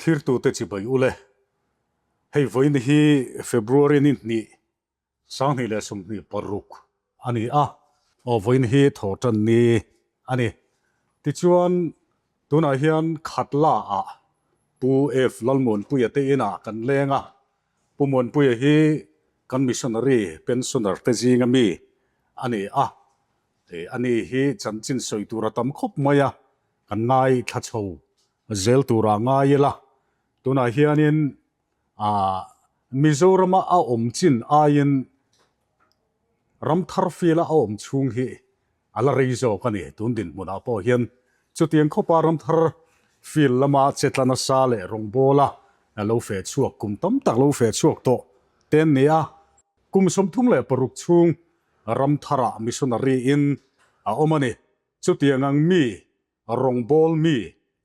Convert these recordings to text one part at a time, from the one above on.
Thlirtute chibai ule. Hei vawiin hi February ni hnih 2026 a ni a, aw vawiin hi thaw tan ni a ni. Tichuan tunah hian Khatla ah Pu F Lalmuanpuia te inah kan leng a, Pu Muanpuia hi kan missionary pensioner te zinga mi a ni a, ani hi chanchin sawi tur a tam khawp mai a, kan ngaithla chho zel turah ngai ila, tunah hianin ah Mizorama a awm chin aiin ramthar fila a awm chhung hi a la rei zawk a ni. Tun dinhmunah pawh hian chutiang khawpa ramthar fil lama che tla nasa leh rawngbawla lo feh chhuak kum tam tak lo feh chhuak tawh te an ni a. Kum 36 chhung ramtharah missionary in a awm a ni. Chutiang ang mi Rawngbâwl mi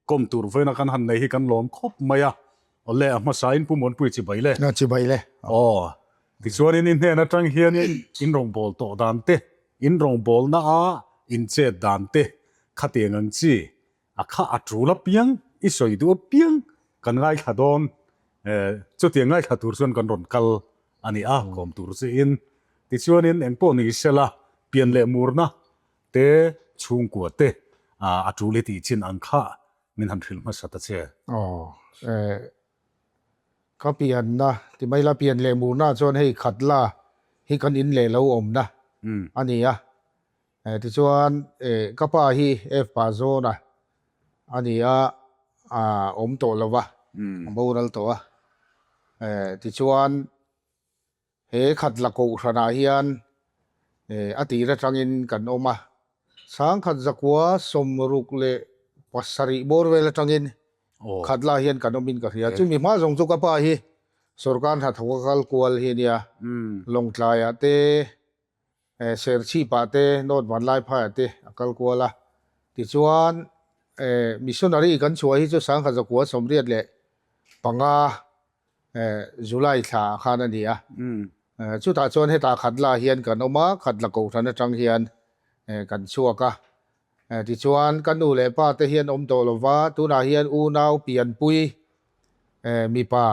kawm tur vawiina kan han nei hi kan lawm khawp mai a. Awle, a hmasain Pu Muanpui chibai le. A chibai le. Aw, tichuanin i hnen atang hianin in rawngbâwl tawh dan te, in rawngbâwlna a in chet dan te khatiang ang chi a kha a tul apiang, i sawi duh apiang kan ngaithla dawn. Chutiang ngaithla tur chuan kan rawn kal a ni a, kawm tur chiin. Tichuanin engpawh ni sela, pian leh murna Te chhungkua te a tul i tih chin ang kha min han hrilh hmasa ta che. Aw eh ka pianna ti mai la pian leh murna chuan hei khat la hi kan in leh lo awmna a ni a, eh tichuan eh ka pa hi F pa zawna a ni a, ah awm tawh lo va, a boral tawh a, eh tichuan He Khatla Kohhranah hian a tir atangin kan awm a, 1967 bawr vel atangin Khatla hian kan awmin ka hria. Chumi hma zawng chu ka pa hi sawrkar hnathawk a kal kual hi a nia, Lawngtlaiah te, Serchhipah te, North Vanlaiphaiah te a kal kual a. Tichuan missionary kan chhuah hi chu 1985 July thla ah khan a ni a, chutah chuan hetah Khatla hian kan awm a, Khatla Kohhran atang hian kan chhuak a, tichuan ka nu leh pa te hian awm tawh lova, tunah hian unau pianpui mipa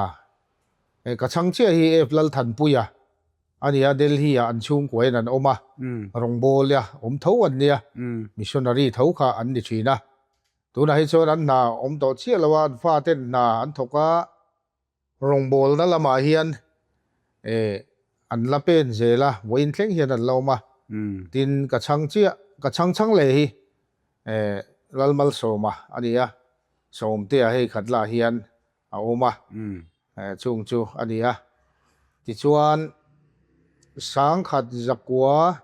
ka chhang chiah hi F Lalthanpuia a ni a, Delhi ah an chhungkua in an awm a, rawngbawla awm tho an nia, missionary tho kha an ni thin a. Tunah hi chuan an hna awm tawh chiah lo a, an faten hna an thawk a, rawngbawlna lamah hian eh an la pen zel a, vawiin thleng hian an la awm a. Tin, ka chhang chiah, ka chhang chhang leh hi eh Lalmalsawma a ni a, Sawmtea hei khat lah hian a awm a, chung chu a ni a. Tichuan, 1900.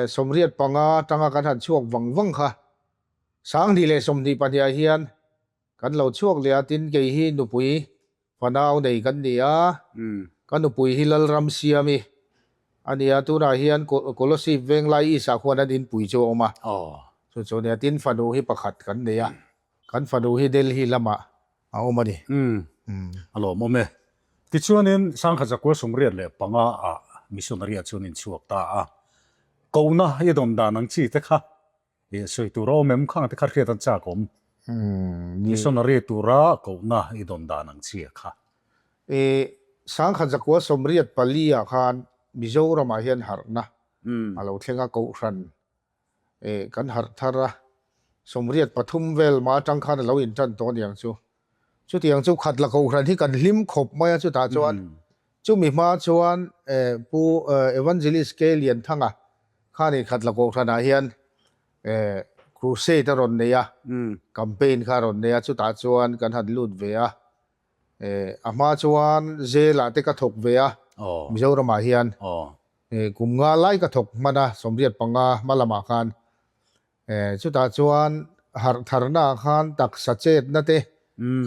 85 atanga kan han chhuak vang vang kha 2022 ah hian kan lo chhuak leh a, tin kei hi nupui fanau nei kan ni a, ka nupui hi Lalramsiami a ni a, tunah hian Kolosip Venglai East ah khuan an inpui chu a awm a, chu chu a nia, tin fanu hi pakhat kan nei a, kan fanu hi Delhi lamah a awm a ni. Umm, a lawmawm e. Tichuanin 1985 ah missionary ah chuan in chhuak ta a. Kohna i dawn dan ang chi te kha i sawi tur a awm em? Khang te kha hriat an chak awm. Missionary tura kohna i dawn dan ang chi a kha. I 1984 ah khan Mizoramah hian harhna a lo thleng a, Kohhran Eh, kan harh thar a, 83 vel mah atang khan a lo intan tawh aniang chu. Chutiang chu Khatla Kohhran hi kan hlim khawp mai a, chutah chuan chumi hma chuan eh Pu Evangelist K Lianthanga khani Khatla Kohhranah hian eh crusade a rawn nei a, campaign kha a rawn nei a, chutah chuan kan han lut ve a. Eh, a hma chuan jail ah te ka thawk ve a, Mizoramah hian. Kum nga lai ka thawk hman a, 85 hma lamah khan. Chutah chuan harh tharna ah khan taksa chetna te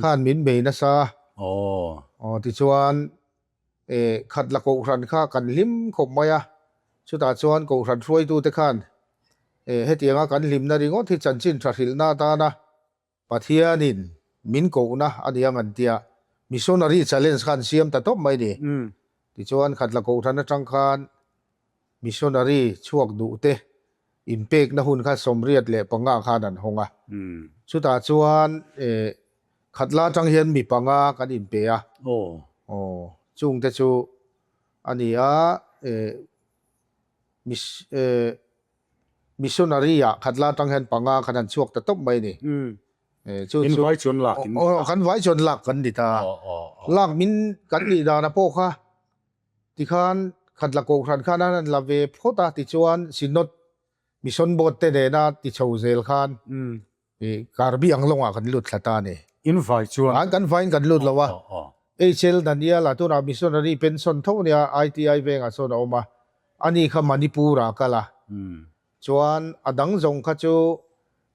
khan min bei nasa a. Aw tichuan Khatla Kohhran kha kan hlim khawp mai a, chutah chuan Kohhran hruaitute khan hetianga kan hlimna ringawt hi chanchin tha hrilhna atana Pathianin min kohna a ni ang an tia, Missionary Challenge kha an siam ta tawp mai ni. Tichuan Khatla Kohhran atang khan Missionary chhuak duh te inpekna hun kha 85 khan an hawng a. Chutah chuan. Khatla atang hian mi panga kan inpe a. Aw, chungte chu a ni a, missionary ah Khatla atang hian panga kan han chhuak ta tawp mai a ni. Chu chu vai chuan lak in aw kan vai chuan lak kan ni ta. Lak min kan nih dan a pawh kha tikhan Khatla Kohhran khan an han la ve phawt a, tichuan Synod Mission Board te nena ti chho zel khan Karbi Anglong ah kan lut thla ta a ni. In vai chuan. An kan vaiin kan lut lo a. HL Daniel ah tunah missionary pension tho nia ITI vengah sawn a awm a. Ani kha Manipur ah a kal a. Chuan a dang zawng kha chu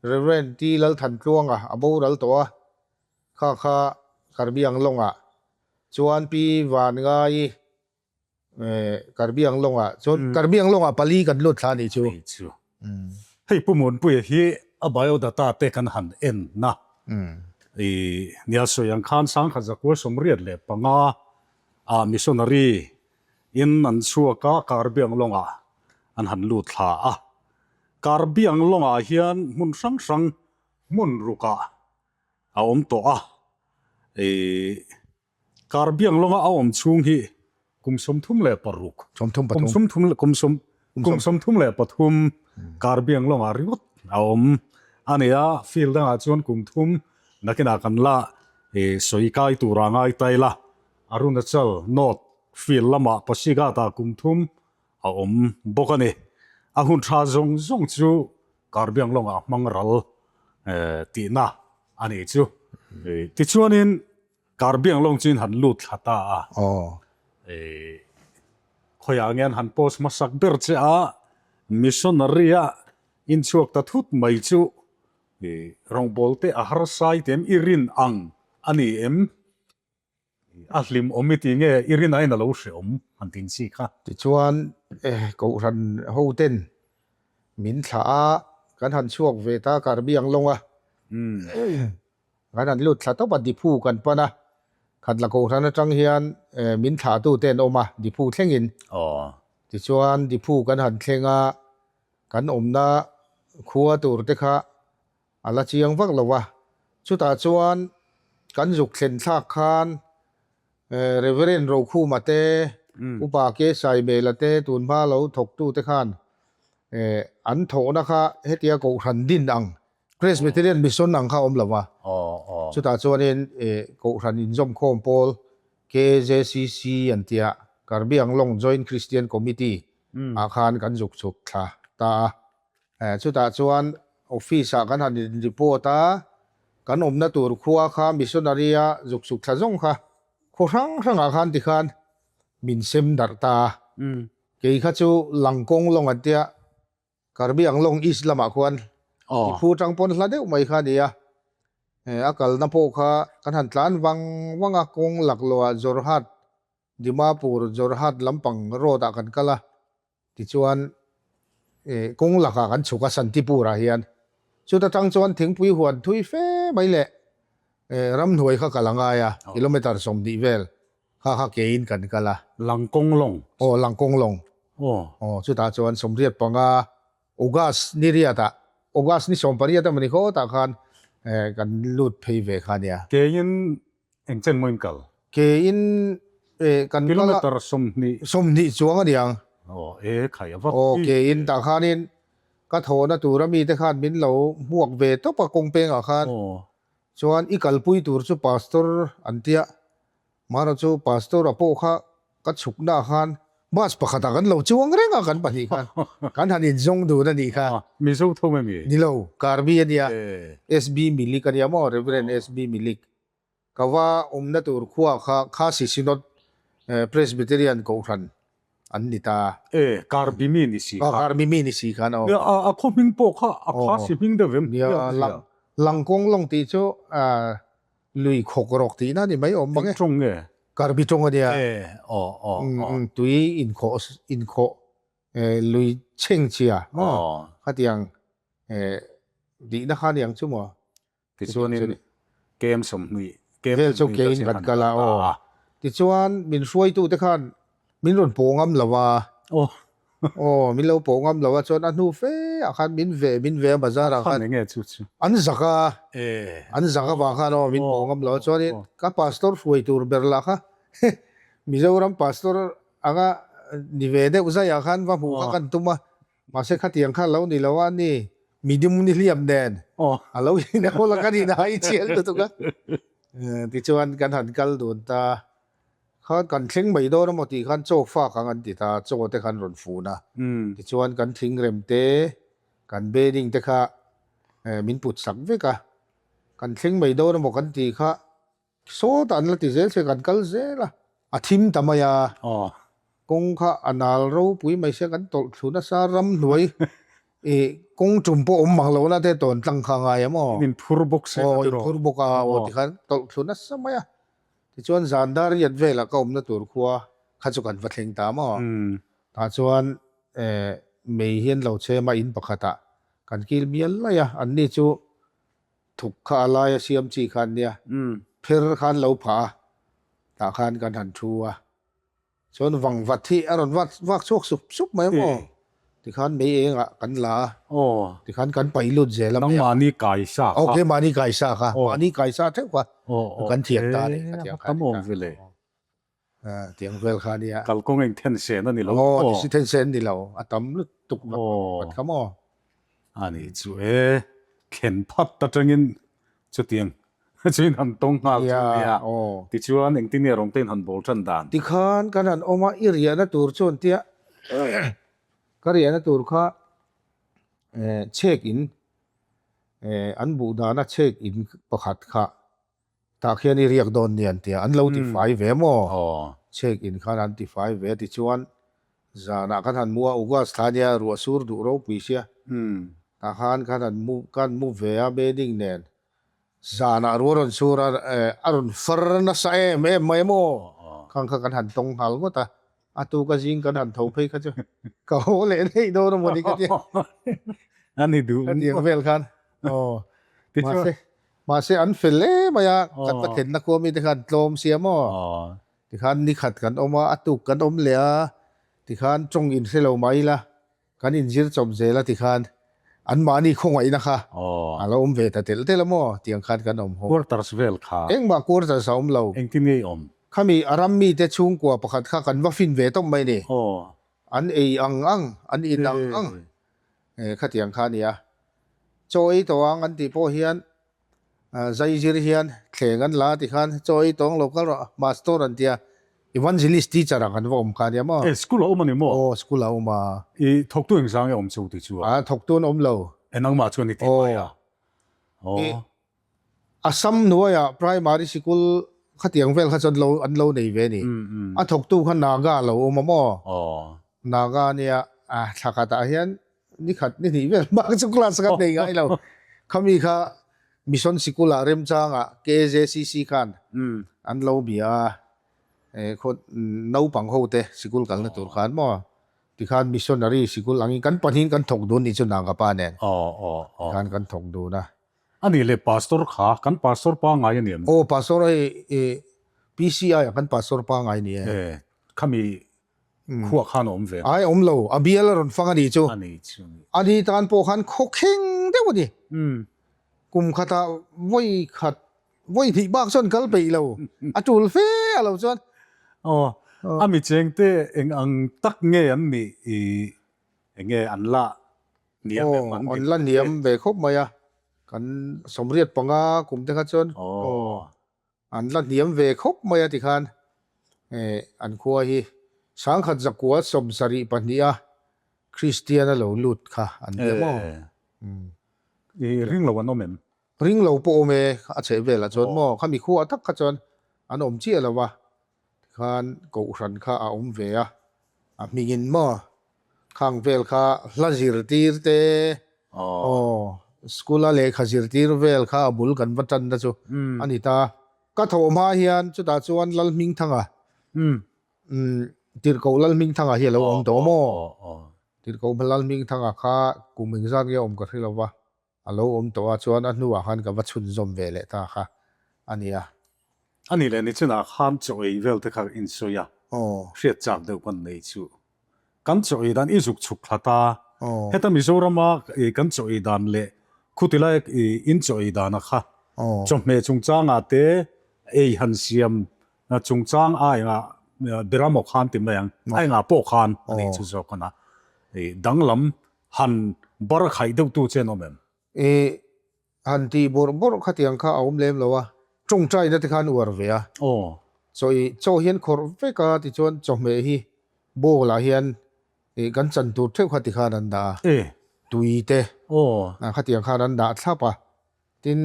Rev. T Lalthantluanga a boral tawh a. Kha kha Karbi Anglong ah chuan Pi Vanngai Karbi Anglong ah chuan Karbi Anglong ah pali kan lut thla a nih chu. Nih chu. Hei Pu Muanpuia hi a biodata te kan han en na. I nia sawi ang khan sangkhat zakua 85 ah missionary in an chhuak a Karbi Anglong ah an han lut thla a. Karbi Anglong ah hian hmun hrang hrang hmun ruk ah a awm tawh a. I Karbiang lawnga a awm chhung hi kum 36, kum sawmthum leh kum sawm kum 33 Karbiang lawngah ringawt a awm a ni a, field dangah chuan kum thum nakinah kan la sawi kai tura ngai ta ila, Arunachal North field lamah Pasighat-ah kum thum a awm bawk a ni. A hun tha zawng zawng chu Karbiang lawngah hmang ral tihna a nih chu. Tichuanin Karbiang lawng chu in han lut thla ta a. Khawiah nge an han post hmasak ber che a, missionary a inchhuak ta thut mai chu rawngbawl te a harsai te em i rin ang a ni em? A hlim awm i ti nge i rin aiin a lo hre awm han tin chi kha. Tichuan Kohhran hoten min thlah a, kan han chhuak ve ta Karbiang lawng a. Kan han lut thla tawp a, Diphu kan pan a, Khatla Kohhran atang hian min thlahtu te an awm a, Diphu thlengin. Tichuan Diphu kan han thleng a, kan awmna khua tur te kha a la chiang vak lo a. Chutah chuan kan zuk thlen thlak khan Reverend Rokhuma te, Upa Ke Saimela te tunhma lo thawktu te khan an thawhna kha hetia Kohhran din ang Presbyterian Mission ang kha awm lo a, chutah chuanin Kohhran inzawmkhawm pawl KJCC an tia, Karbi Anglong Joint Christian Committee ah khan kan zuk chhuk thla ta a. Chutah chuan office ah kan han in report a, kan awmna tur khua kha missionary a zuk chhuk thla zawng kha khaw hrang hrangah khan tikhan min sem darh ta a. Kei kha chu Langkawng lawng an tia, Karbi Anglong East lamah khuan i phu tang pawn hla deuh mai kha a ni a, a kalna pawh kha kan han tlan vang vang a, kawng laklawhah Jorhat, Dimapur, Jorhat lampang road ah kan kal a, tichuan kawng lakah kan chhuk a Santipur ah hian. Chuta tang chuan thingpui huan thui fe mai leh ramhnuai kha kal a ngai a, kilometre 20 vel Kha kha keiin kan kal a. Langkawng lawng. Aw, Langkawng lawng. Aw. Aw, chutah chuan 85 August ni riatah, August ni 18 emaw ni khawtah khan kan lut phei ve kha nia. Keiin eng chen mawiin kal? Keiin kan kal a. Kilometer 20. 20 chuang a niang. Aw, e khai a vak. Aw, keiin tah khanin ka thawhna tura mite khan min lo hmuak ve tawp a kawngpengah khan. Aw. Chuan i kalpui tur chu Pastor an tia. Mahra chu Pastor a pawh kha ka chhukna ah khan bus pakhat ah kan lo chuang reng a kan pahnih khan kan han inzawng dun a nih kha. Mizo tho em i? Ni lo, Karbi a nia, SB Milik a nia maw, Reverend SB Milik. Ka va awmna tur khua kha Khasi Synod Presbyterian Kohhran an ni ta. E, Karbi mi ni si kha. Karbi mi ni si khan aw. Nia, a khaw hming pawh kha a Khasi hming deuh em? Nia, Langkawng lawng tih chu Lui khawk rawk tihna ni mai awm bang e. Eng tawng nge? Karbi tawng a nia. E, aw, aw, aw. Tui inkhawh, inkhawh, lui chheng chhia maw? Khatiang tihna kha aniang chu maw? Tichuanin kem 20, kem Vel chu kein kan kal a, aw. Tichuan min hruaitute khan min rawn pawh ngam lo a. Aw. Aw, min lo pawh ngam lo a, chuan a hnu fe ah khan min ve min ve a bazar ah khan. Khan enge chu chu? An zak a, an zak avang khan aw min pawh ngam lo a, chuanin ka pastor hruai tur ber lah kha Mizoram pastor anga ni ve deuh zai ah khan va hmuh kha kan tum a, mahse khatiang kha lo ni lo a ni, midum ni hliam nen a lo inhawl a kan inhai chial lutuk a, tichuan kan han kal dun ta. Khan kan thleng mai dawn emaw tih khan chaw fak ang an ti ta, chaw te khan rawn fun a. Tichuan kan thingrem te, kan bedding te kha min put sak vek a. Kan thleng mai dawn emaw kan tih kha sawtah an la ti zel che kan kal zel a. A thim ta mai a, kawng kha a nal ropui mai sia kan tawlh thlu nasa ramhnuai I kawng tum pawh awm mang lohna te tawn tlang kha a ngai em aw? In phur bawk se Aw, in phur bawk a, aw tikhan tawlh thlu nasa mai a. Tichuan zan dar riat velah ka awmna tur khua kha chu kan va thleng ta maw? Tah chuan mei hi an lo chhem a, in pakhatah kan kil mial laih a, anni chu thuk kha a laia siam chi kha an nia, pher kha an lo phah a, tah khan kan han thu a. Chuan vang vat hi a rawn vak vak chhuak sup sup mai maw? Tikhan mei engah kan la a, tikhan kan paih lut zel a. Nangmahni kai sa kha. Aw keimahni kai sa kha, mahni kai sa theuh kha kan thiam ta a ni. Khatiang kha a ni ta. Tiang vel kha a nia. Kalkawng eng then sen a ni lo. Aw then sen a ni lo, a tam lutuk vat kha maw? A ni chu e, thlen phat atangin Chutiang chuin han tawng nghal chu a nia. Tichuan engtin nge rawng tein han bawl tan dan? Tikhan kan han awm a, i riahna tur chuan tia ka riahna tur kha chhek in an buh dana chhek in pakhat kha tah khian i riak dawn nia an tia, an lo tifai ve maw? Chhek in khan an tifai ve tichuan Zanah kan han mu a, August thla nia ruah sur duh ropui sia. Tah khan kan han mu kan mu ve a bedding nen. Zanah ruah rawn sur a, a rawn far nasa em em mai maw? Khang kha kan han tawng nghal ngawt a, a tuka zing kan han tho phei kha chu ka haw leh daih dawn a mawni ka tia. A ni duh. Ka tiang vel khan. Aw. Mahse mahse an fel em mai a, kan va thlenna khua mite khan tlawm sia maw? Tikhan ni khat kan awm a, a tuk kan awm leh a, tikhan tawng inhre lo mah ila, kan inzir chawp zel a tikhan anmahni khawngaihna kha a lo awm ve ta telh telh a maw tiang khan kan awm ho. Quarters vel kha. Engmah quarters a awm lo. Engtin nge i awm? Khami a ram mite chhungkua pakhat kha kan va fin ve tawp mai ni. An ei ang ang, an in ang ang khatiang kha a ni a. Chaw ei tawh ang an tih pawh hian Zai zir hian thleng an la ti khan chaw ei tawng lo kal rawh Pastor an tia Evangelist teacher ang an va awm kha ania maw? E school a awm a ni maw? Aw school a awm a. I thawktu engzang nge awm chu ti chu a? A thawktu an awm lo. E nangmah chuan i ti mai a. Aw. I Assam hnuaiah primary sikul khatiang vel kha chuan lo an lo nei ve a ni. A thawktu kha Naga a lo awm a maw? Aw. Naga ania a thla khatah hian Ni khat ni hnih vel bak chu class kha nei ngai lo. Khami kha Mission Sikul-ah remchangah KJCC khan an lo bia a, khaw naupang ho te sikul kalna tur khan maw tikhan missionary sikul angin kan pahnihin kan thawk dun nih chu Nangapa nen tikhan kan thawk dun a. A nih leh Pastor kha kan Pastor pangngai a ni em? Aw Pastor hei PCI ah kan Pastor pangngai a ni e. Khami Khuah khan a awm ve. Ai awm lo, a bial a rawn fang a nih chu. A nih chu. A ni tan pawh khan khaw kheng deuh a ni. Kum khatah vawi khat, vawi hnih bak chuan kal peih lo. A tul fe a lo chuan. Aw, a mi chengte eng ang tak nge an nih i eng nge an la hniam em an Aw, an la hniam ve khawp mai a. Kan 85 kum te kha chuan. Aw. An la hniam ve khawp mai a tikhan an khua hi sangkhat zakua 72 a Kristian a lo lut kha an nia maw? I ring lo an awm em? Ring lo pawh awm e a chheh velah chuan maw? Khami khua tak kha chuan an awm chiah lo a tikhan kohhran kha a awm ve a, a hmingin maw? Khang vel kha hla zirtir te aw school a lehkha zirtir vel kha a bul kan va tan na chu a ni ta. Ka thawh hma hian chutah chuan Lalhmingthanga Tirhkoh Lalhmingthanga hi a lo awm tawh maw? Tirhkoh Lalhmingthanga kha kum engzat nge a awm ka hre lo va. A lo awm tawh a, chuan a hnuah khan ka va chhunzawm ve leh ta kha a nia. A nih leh nichinah khan chaw ei vel te kha insawi a, hriat chak deuh kan nei chu. Kan chaw ei dan i zuk chhuk thlat a, heta Mizorama kan chaw ei dan leh khuti lai in chaw ei dana kha chawhmeh chungchangah te ei han siam chungchang a engah beramaw khan ti mai ang, a engah pawh khan a nih chu zawk a na. Danglam han bar khaih deuhtu che an awm em? I han tih bawrh bawrh khatiang kha a awm lem lo a, tawngtaina te khan uar ve a. Aw. Chaw i chaw hian khawrh vek a tichuan chawhmeh hi bowl ah hian i kan chan tur theuh kha tikhan an dah a. E. Tui te. Aw. Khatiang khan an dah thlap a, tin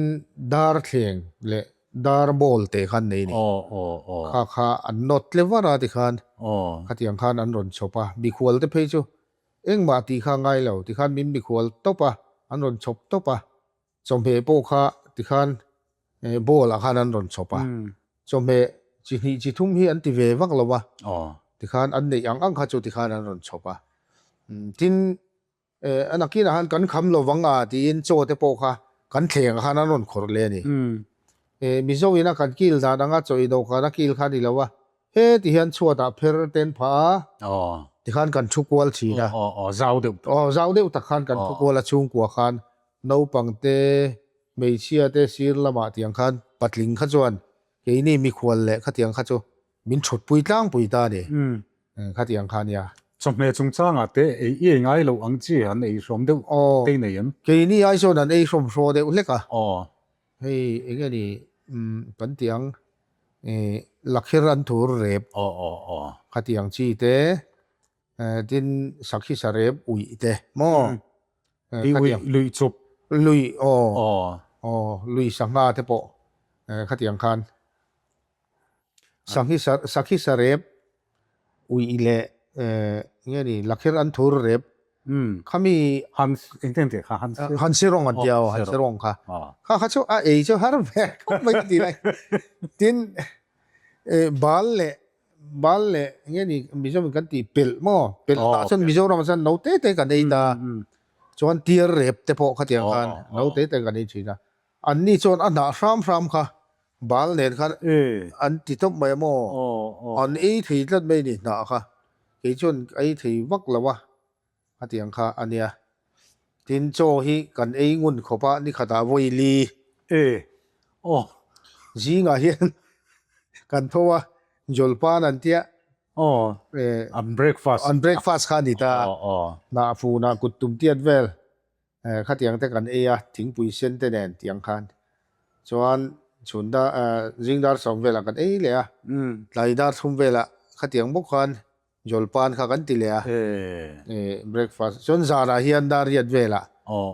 dar thleng leh dar bowl te khan nei a ni. Aw aw aw. Kha kha an nawt tle var a tikhan. Aw. Khatiang khan an rawn chhawp a, mikhual te phei chu Engmah tih kha ngai lo, tikhan min mikhual tawp a, an rawn chhawp tawp a, chawhmeh pawh kha tikhan bowl ah khan an rawn chhawp a, chawhmeh chi hnih chi thum hi an ti ve vak lo a, tikhan an neih ang ang kha chu tikhan an rawn chhawp a, tin a nakinah khan kan kham lo vang a tiin chaw te pawh kha kan thleng ah khan an rawn khawrh leh a ni. Mizo ina kan kil dan anga chaw i dawhkan a kil kha a ni lo a, He ti hian chhuatah pher ten phah a, tikhan kan thu kual thin a. Aw, zau deuh tak. Aw, zau deuh tak khan kan thu kual a, chhungkua khan naupang te, hmeichhia te sir lamah tiang khan patling kha chuan keini mikhual leh khatiang kha chu min thutpui tlangpui ta a ni. Khatiang kha a nia. Chawhmeh chungchangah te ei i ei ngai loh ang chi an ei hrawm deuh te nei em? Keini ai chuan an ei hrawm hraw deuh hlek a. Aw. Hei eng nge ni kan tih ang lakhir an thur rep khatiang chi te tin sakhi sa rep uih te maw uih lui chup lui aw aw lui sangha te pawh khatiang khan sakhi sa sakhi sa rep uih leh nge ni lakhir an thur rep khami han engtin tih kha han han sirawng an tia aw han sirawng kha kha kha chu a ei chu har ve khawp mai ka ti lai tin bal leh bal leh nge ni Mizoram kan tih pelh maw pelh tah chuan Mizoram ah chuan no te te kan ei ta chuan tiar rep te pawh khatiang khan no te te kan ei thin a Anni chuan a hnah hram hram kha bal nen khan an ti tawp mai a maw? An ei thei tlat mai ni hnah kha. Kei chuan ka ei thei vak lo a, a ti ang kha a nia. Tin, chaw hi kan ei ngun khawp a, ni khatah vawi li. E, aw. Zingah hian kan tho a, Jawlpan an tia. Aw, an breakfast. An breakfast kha a ni ta. Hnah funah kut tum tiat vel. Khatiang te kan ei a, thingpui sen te nen tiang khan chuan chhun dar zing dar sawm velah kan ei leh a, tlai dar thum velah khatiang bawk khan jawlpan kha kan ti leh a, breakfast chuan zanah hian dar riat velah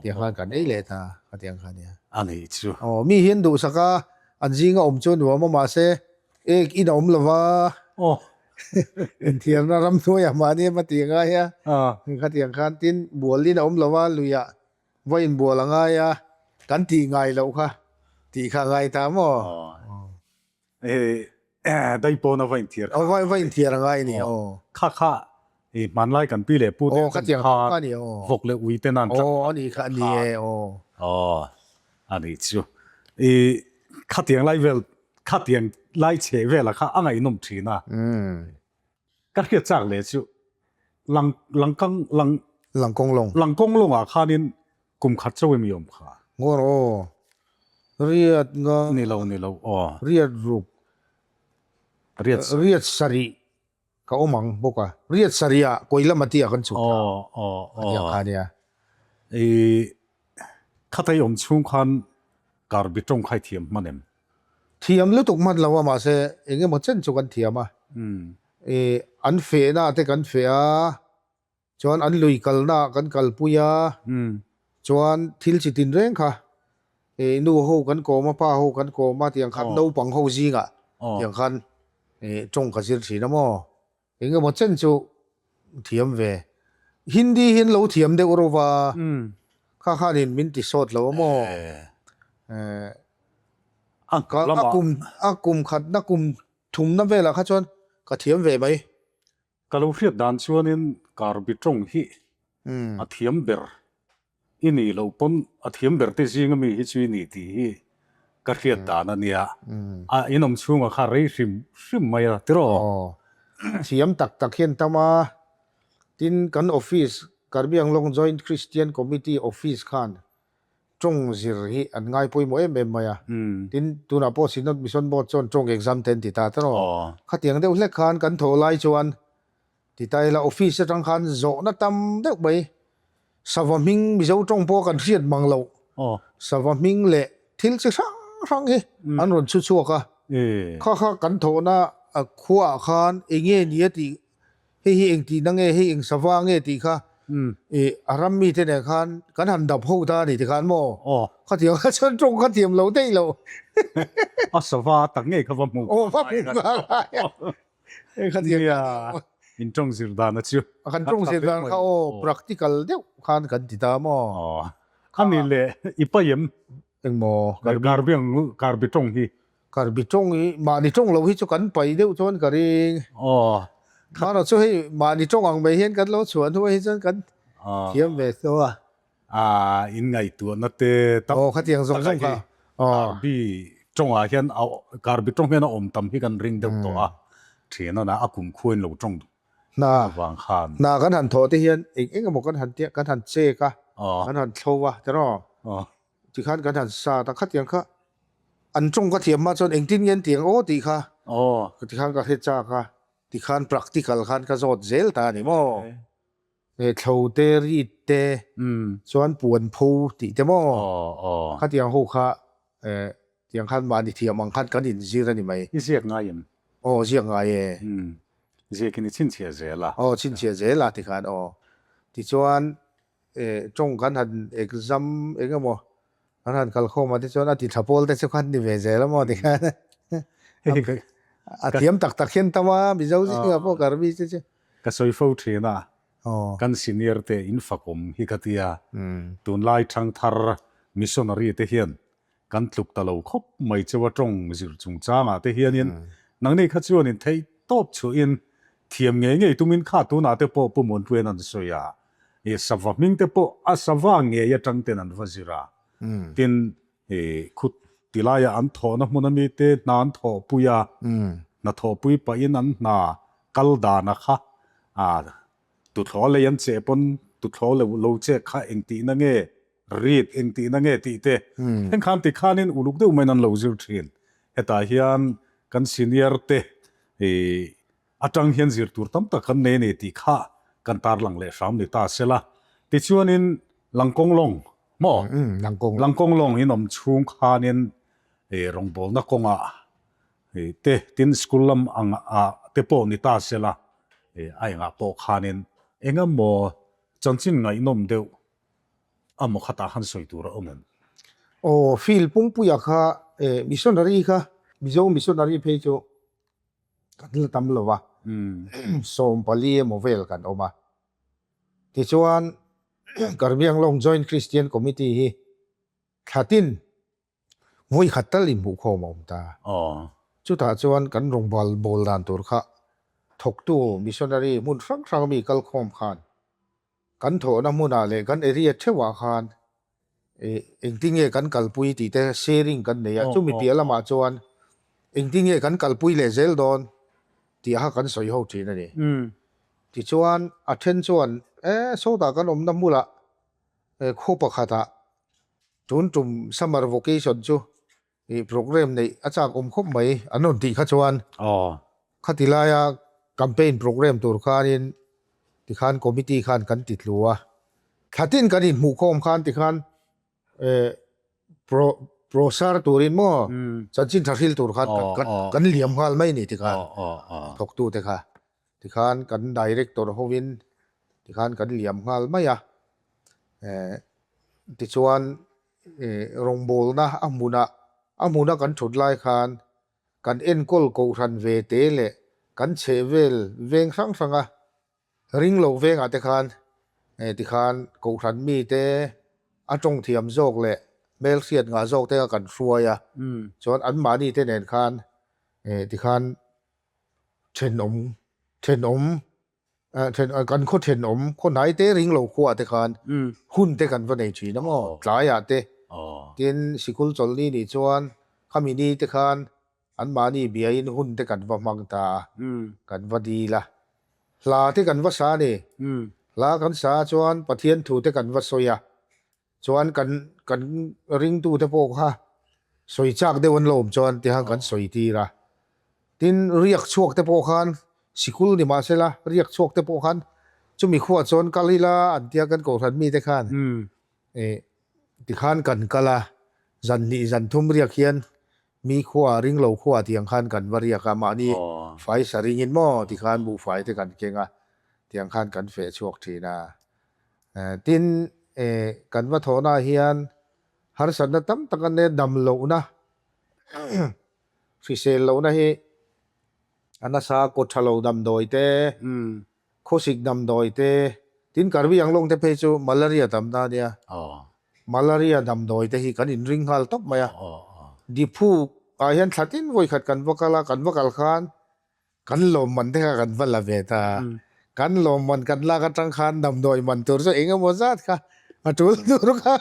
tiang khan kan ei leh ta khatiang kha nia. A nih chu. Aw mi hian duhsak a, an zinga awm chu nuam a mahse Ek in a awm lo va. Aw. Inthiarna ramhnuaiah mahni emaw tih a ngai a. Khatiang khan tin bual in a awm lo va, luiah va inbual a ngai a, kan tih ngai loh kha tih kha a ngai ta maw? Dai pawn a va inthiar kha. Va inthiar a ngai a ni aw. Kha kha i hmanlai kan pi leh pu te khan kha vawk leh ui te nan tlat. Aw a nih kha a ni e aw. Aw a nih chu. I khatiang lai vel Khatiang lai chhe vela kha a ngaihnawm thin a. Ka hriat chak leh chu lang langkang lang Langkawng lawng. Langkawng lawngah khanin kum khat chauh emi awm kha. Ngawr aw. Riat nga. Ni lo ni lo aw. Riat ruk. Riat. Riat sarih ka awm ang bawk a. Riat sarih ah kawi lama tih ah kan chhuk thla. Aw aw aw. A tiang kha nia. I khatai awm chhung khan karbi tawng kha i thiam hman em? Thiam lutuk hman lo a mahse eng emaw chen chu kan thiam a. I an fehna te kan feh a, chuan an lui kalna kan kalpui a, chuan thil chi tin reng kha i nu ho kan kawm a, pa ho kan kawm a tiang khan naupang ho zingah tiang khan i tawng ka zir thin a maw. Eng emaw chen chu thiam ve. Hindi hi an lo thiam deuh ro va, kha khanin min ti sawt lo a maw? A kum a kum khatna kum thumna velah kha chuan ka thiam ve mai. Ka lo hriat dan chuanin Karbi tawng hi a thiam ber I nih loh pawn a thiam ber te zing ami hi chu i nih tih hi ka hriat dan a nia. A inawm chhungah kha rei hrim hrim mai a tiraw? Aw, thiam tak tak hian tam a. Tin, kan office, Karbi Anglong Joint Christian Committee Office khan tawng zir hi an ngai pawimawh em em mai a. Tin, tunah pawh Synod Mission Board chuan tawng exam te an ti ta tawh. Khatiang deuh hlek khan kan thawh lai chuan ti ta ila office atang khan zawhna tam deuh mai sava hming Mizo tawng pawh kan hriat mang loh sava hming leh thil chi hrang hrang hi an rawn chhu chhuak a. Kha kha kan thawhna khuaah khan enge ni a tih Hei hi eng tihna nge, hei eng sava nge tih kha i a ram mite nen khan kan han dap ho ta a ni tikhan maw? Aw. Khatiang kha chuan tawng kha thiam lo daih lo. A sava tak ngei kha va hmuh. Aw va hmuh nghal ai a. Hei khatiang Nia, in tawng zir dan a chu. Kan tawng zir dan kha aw practical deuh khan kan ti ta maw? Aw. Ani leh i paiem. Engmaw? Karbi ang karbi tawng hi. Karbi tawng hi mahni tawng lo hi chu kan pai deuh chuan ka ring. Aw. Khana chu hei mahni tawng ang mai hian kan lo chhuah hnuai hi chuan kan thiam ve tho a. A in ngaihtuahna te tak. Aw khatiang zawng zawng kha. Karbi tawngah hian karbi tawng hian a awm tam hi kan ring deuh tawh a. Thian a a kumkhua in lo tawng Hna avang khan. Hna kan han thawh te hian eng eng emaw kan han tia kan han chek a. Kan han thlo a tiraw. Tikhan kan han sat a, khatiang kha an tawng ka thiam hma chuan engtin nge an ti ang aw tih kha tikhan ka hre chak a, tikhan practical khan ka zawt zel ta a ni maw? Thlo te, rit te, chuan puan pho tih te maw? Khatiang ho kha tiang khan mahni thiam ang khan kan inzir a ni mai. I ziak ngai em? Aw ziak ngai e. Ziakin i chhinchhiah zel a. Aw chhinchhiah zel a tikhan aw. Tichuan Tawng kan han exam eng emaw kan han kal khawm a tichuan a ti tha pawl te chu khan ni ve zel emaw ti khan a thiam tak tak hian tam a Mizo zingah pawh Karbi te chu. Ka sawi fo thin a, kan senior te in fakawm hi ka tia, tunlai thangthar missionary te hian Kan tluk ta lo khawp mai cheu a tawng zir chungchangah te hianin nangni kha chuanin theih tawp chhuahin thiam ngei ngei tumin kha tunah te pawh Pu Muanpuian an sawi a, ih sava hming te pawh a sava ngei atang ten an va zir a, tin ih khut ti laiah an thawhna hmun ami te hna an thawhpui a, hna thawhpui pahin an hna kal dana kha ah tuthlawh lei an cheh pawn tuthlawh lo lo chek kha engtihna nge Rit engtihna nge tih te thleng khan ti khanin uluk deuh maiin an lo zir thin. Hetah hian kan senior te atang hian zir tur tam tak kan nei a ni tih kha kan tarlang leh hram ni ta sela. Tichuanin Langkawng lawng maw? Langkawng lawng in awm chhung khanin rawngbawlna kawngah te tin school lam ang ah te pawh ni ta sela a engah pawh khanin engemaw chanchin ngaihnawm deuh A maw khatah khan sawi tur a awm em? Aw, field pumpuia kha eh missionary kha Mizo missionary phei chu kan la tam lo va, 14 emaw vel kan awm a. Tichuan Karmianglong Joint Christian Committee hi thla tin Vawi khat tal inhmuhkhawm a awm ta. Chutah chuan kan rawngbal bawl dan tur kha thawktu missionary hmun hrang hrang mi kalkhawm khan kan thawhna hmunah leh kan area theuhah khan engtin nge kan kalpui tih te sharing kan nei a. Chumi piah lamah chuan engtin nge kan kalpui leh zel dawn tih kha kan sawi ho thin a ni. Tichuan a then chuan e sawtah kan awmna hmulah khaw pakhatah Tun tum summer vacation chu ih program neih a chak awm khawp mai an rawn tih kha chuan khati laia campaign program tur khanin tikhan committee khan kan ti tlu a, thlatin kan inhmuhkhawm khan tikhan eh pro prosar turin maw chanchin tha hril tur khan kan liam nghal mai a ni tikhan thawktute kha. Tikhan kan director hovin tikhan kan liam nghal mai a, eh tichuan eh rawngbawlna a hmunah a hmuna kan thut lai khan kan enkawl kohhran ve te leh kan chheh vel veng hrang hranga ring lo vengah te khan eh tikhan kohhran mite a tawng thiam zawk leh hmelhriat ngah zawk te kha kan hruai a, chuan anmahni te nen khan eh tikhan Thenawm, thenawm, kan khaw thenawm, khaw hnai te ring lo khuaah te khan hun te kan va nei thin a maw, tlaiah te. Tin, sikul chawlhni nih chuan khami ni te khan anmahni biain hun te kan va hmang ta a, kan va dil a. Hla te kan va sa a ni. Hla kan sa a chuan Pathian thu te kan va sawi a, chuan kan kan ringtu te pawh kha sawi chak deuh an lo awm chuan ti khan kan sawi tir a. Tin, riak chhuak te pawh khan sikul ni mah sela riak chhuak te pawh khan chumi khuah chuan kal ila an tia kan kohhran mite khan eh tikhan kan kal a, zan hnih zan thum riak hian Mi khua, ringlo khua tiang khan kan va riak a, mahni fai sa ringin maw tikhan buhfai te kan keng a, tiang khan kan feh chhuak thin a. Tin, kan va thawhna ah hian harsatna tam tak an nei a, dam lohna, hrisel lohna hi a nasa a, kawt tha lo damdawi te, Khawsik damdawi te, tin Karbi Anglong te phei chu malaria tamna a nia. Malaria damdawi te hi kan inring nghal tawp mai a. Diphu ah hian thla tin vawi khat kan va kal a, kan va kal khan kan lawmman te kha kan va la ve ta. Kan lawmman kan lak atang khan damdawi man tur chu eng emaw zat kha a tul tur kha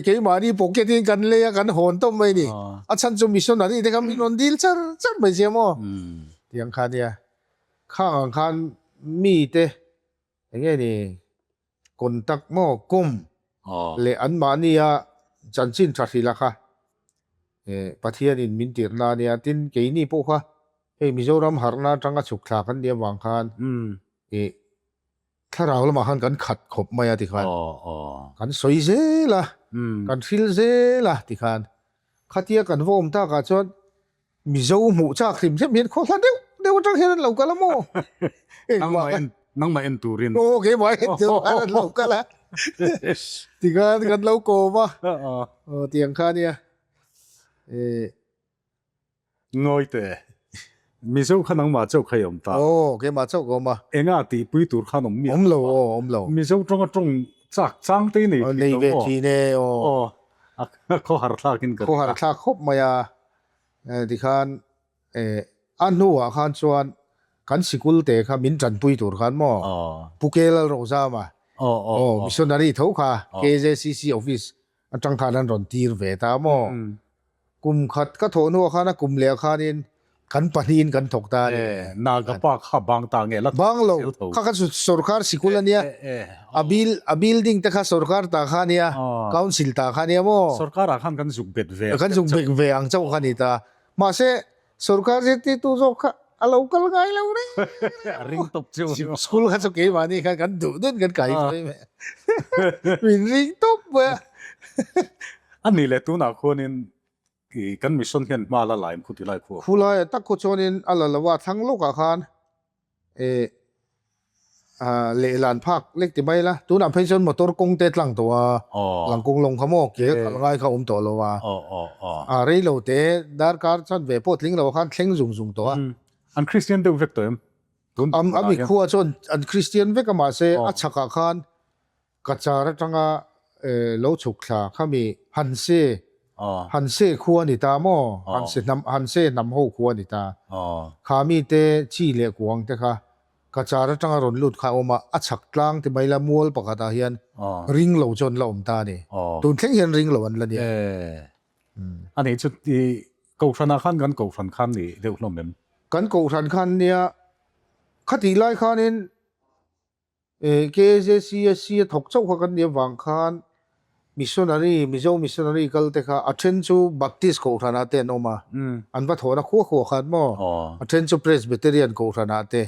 keimahni pocket in kan lei a, kan hawn tawp mai a ni. A chhan chu missionary te kha min rawn dil char char mai sia maw tiang kha a nia. Khang ang khan mite eng nge ni contact maw kum leh anmahnia chanchin tha hrilh a kha Pathianin min tirhna a nia. Tin, keini pawh kha hei Mizoram harhna atanga chhuk thla kan nih avang khan thlarau lamah khan kan khat khawp mai a tikhan kan sawi zel a, kan hril zel a tikhan khatia kan va awm takah chuan Mizo hmuh chak hrim hrim hian khaw hla deuh deuh atang hian an lo kal a maw? Nangmah en nangmah en turin. Aw keimah en tur khan an lo kal a. Tikhan kan lo kawm a. Aw tiang kha nia. Eh. Ngawi teh. Mizo kha nangmah chauh kha i awm ta. Aw keimah chauh ka awm a. Enga tihpui tur khan awm miah. Awm lo aw awm lo. Mizo tawnga tawng chak chang te i nei thin lo maw? Nei ve thin e aw. Aw a khawhar thlakin ka. Khawhar thlak khawp mai a. Tikhan a hnuah khan chuan kan sikul te kha min tanpui tur khan maw Pu Kelal Rozama aw missionary tho kha KJCC office atang khan an rawn tir ve ta maw. Kum khat ka thawh hnuah khan a kum leh khanin kan pahnihin kan thawk ta a ni. Naga pa kha bang ta nge la Bang lo kha kha chu sorkar sikul a nia. A bil a building te kha sorkar ta kha nia council ta kha nia maw. Sorkar ah khan kan zuk bet ve ang Kan zuk bet ve ang chauh kha ni ta. Mahse sorkar zirtirtu zawk kha a lo kal ngai lo reng reng. A ring tawp chu. School kha chu keimahni khan kan duh dun kan kai mai mai. Min ring tawp mai a. A nih leh tunah khuanin kan mission hian hma la laim khu ti lai khu. Khulai ah tak khu chuanin a la lo a thlang lawkah khan Eh lehlan phak lek ti mai la, tunah phei chuan motor kawng te tlang tawh a, langkawng lawng kha maw ke kal ngai kha awm tawh lo a, a rei lo te darkar chan ve pawh tling lo khan thleng zung zung tawh a. An Kristian deuh vek tawh em? A mikhua chuan an Kristian vek a mahse a chhakah khan Kachar atanga lo chhuk thla khami Hanse, Hanse khua a ni ta maw? Hanse hnam, Hanse hnam ho khua a ni ta. Khami te chi leh kuang te kha Kachar atanga rawn lut kha a awm a, a chhak tlang ti mai la mual pakhatah hian ring lo chu an la awm ta a ni. Tun thleng hian ring lo an la nia. A nih chu i Kohhranah khan kan Kohhran khan ni deuh hlawm em? Kan Kohhran khan nia, khatih lai khanin KJCSC a thawk chauh kha kan nih avang khan Missionary, Mizo Missionary kal te kha a then chu Baptist Kohhranah te an awm a, an va thawhna khua khua khan maw, a then chu Presbyterian Kohhranah te,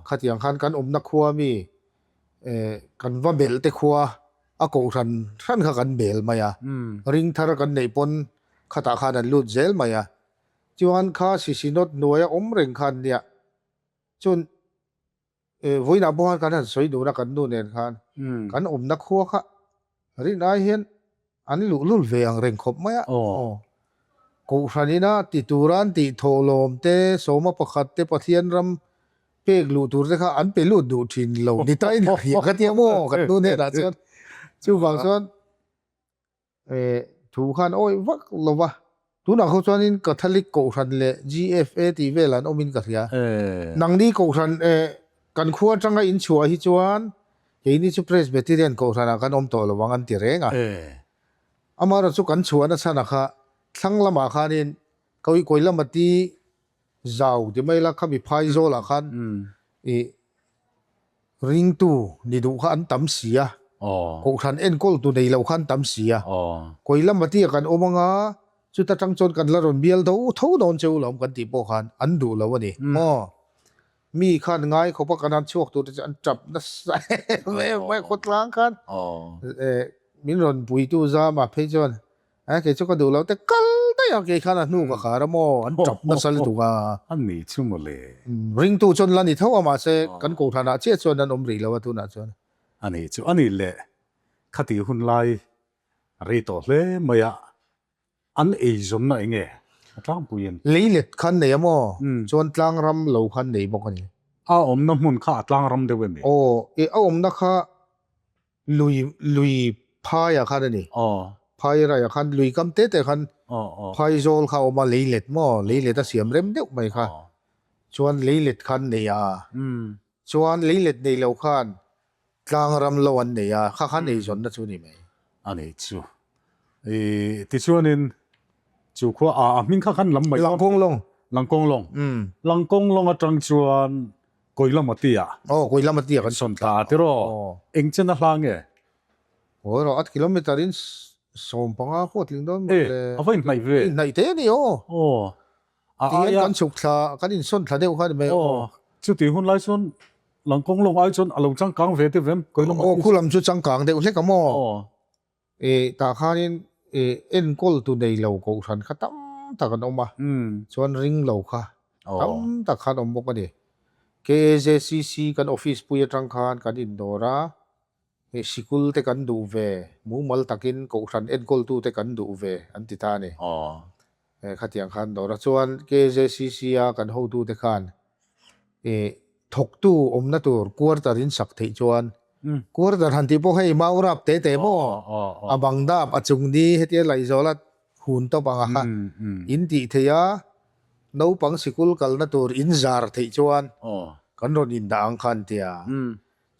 khatiang khan kan awmna khua mi kan va belh te khua a Kohhran hran kha kan bel mai a, ring thar kan neih pawn khatah khan an lut zel mai a, chuan kha Sisinawt hnuaia awm reng khan nia chuan Vawiinah pawh khan kan han sawi dun a kan nu nen khan kan awmna khua kha rin ai hian an luhlul ve ang reng khawp mai a. Kohhran ina ti tura an tih thawhlawm te, sawma pakhat te Pathian ram pek luh tur te kha an pe lut duh thin lo ni ta in hria ka tia maw kan nu hnenah chuan chuvang chuan Thu khan awih vak lo va, tunah khaw chuanin Catholic Kohhran leh GFA tih vel an awmin ka hria. Nangni Kohhran kan khua atanga in chhuah hi chuan keini chu Presbyterian Kohhranah kan awm tawh lo ang an ti reng a. Amaherawhchu kan chhuahna chhanah kha thlang lamah khanin Kawihkawi lama ti zau ti mai la khami phai zawlah khan i. Ringtu ni duh kha an tam si a, kohhran enkawltu nei lo kha an tam si a. Kawi lama tia kan awm anga, chuta tang chuan kan la rawn bial tho tho dawn che u lawm kan tih pawh khan an duh lo a ni maw? Mi khan ngai khawp a kan han chhuak tur te chu an tap nasa em em mai khawtlang khan min rawn puitu zama phei chuan A kei chu ka duh lo te kal daih a, kei khan a hnu ka khar a maw, an tap nasa lutuk a. A ni chu mawle. Ringtu chuan la ni tho a mahse kan kohhran ah chiah chuan an awm rih lo a tunah chuan. A ni chu a ni le, khati hun lai rei tawh hle mai a, an eizawnna eng nge a tlangpuiin? Leilet khan nei a maw, chuan tlangram lo khan nei bawk a ni. A awmna hmun kha a tlangram deuh em ni? Aw, a awmna kha Lui lui phaiah khan a ni. Phai raiah khan lui kam te te khan phai zawl kha a awm a, leilet maw, leilet a siam rem deuh mai kha. Chuan leilet khan nei a, chuan leilet nei lo khan tlang ram lo an nei a, kha khan eizawnna chu a ni mai. A nei chu. I tichuanin chu khua a a hming kha khan lam mai. Langkawnglawng. Langkawnglawng. Langkawnglawng atang chuan Koilamati ah. Aw, Koilamati ah kan sawn ta tiraw? Aw. Eng chen a hla nge? Aw erawh at kilometer in 15 pawh a tling dawn maw le. E, a va inhnaih ve. Inhnaih te a ni aw. Aw. A aia. Tihian kan chhuk thla, kan insawn thla deuh kha a ni mai aw. Chuti hun lai chuan Langkawng lawng ai chuan a lo changkang ve te vem Koilamati. Aw, khu lam chu changkang deuh hlek a maw? Aw. E, tah khanin e, enkawltu nei lo kohhran kha tam tak an awm a, chuan ring lo kha tam tak khan awm bawk a ni. KAJCC kan office pui atang khan kan indawr a, e, sikul te kan duh ve, mumal takin kohhran enkawltu te kan duh ve an ti ta a ni. E, khatiang khan dawr a, chuan KAJCC a kan hotute khan e, thawktu awmna tur quarter in sak theih chuan quarter han tih pawh hei mau rap te te maw a bang dap a chung ni hetia laih zawla hun tawp ang a kha in tih theih a naupang sikul kalna tur in zar theih chuan kan rawn in dah ang kha an tia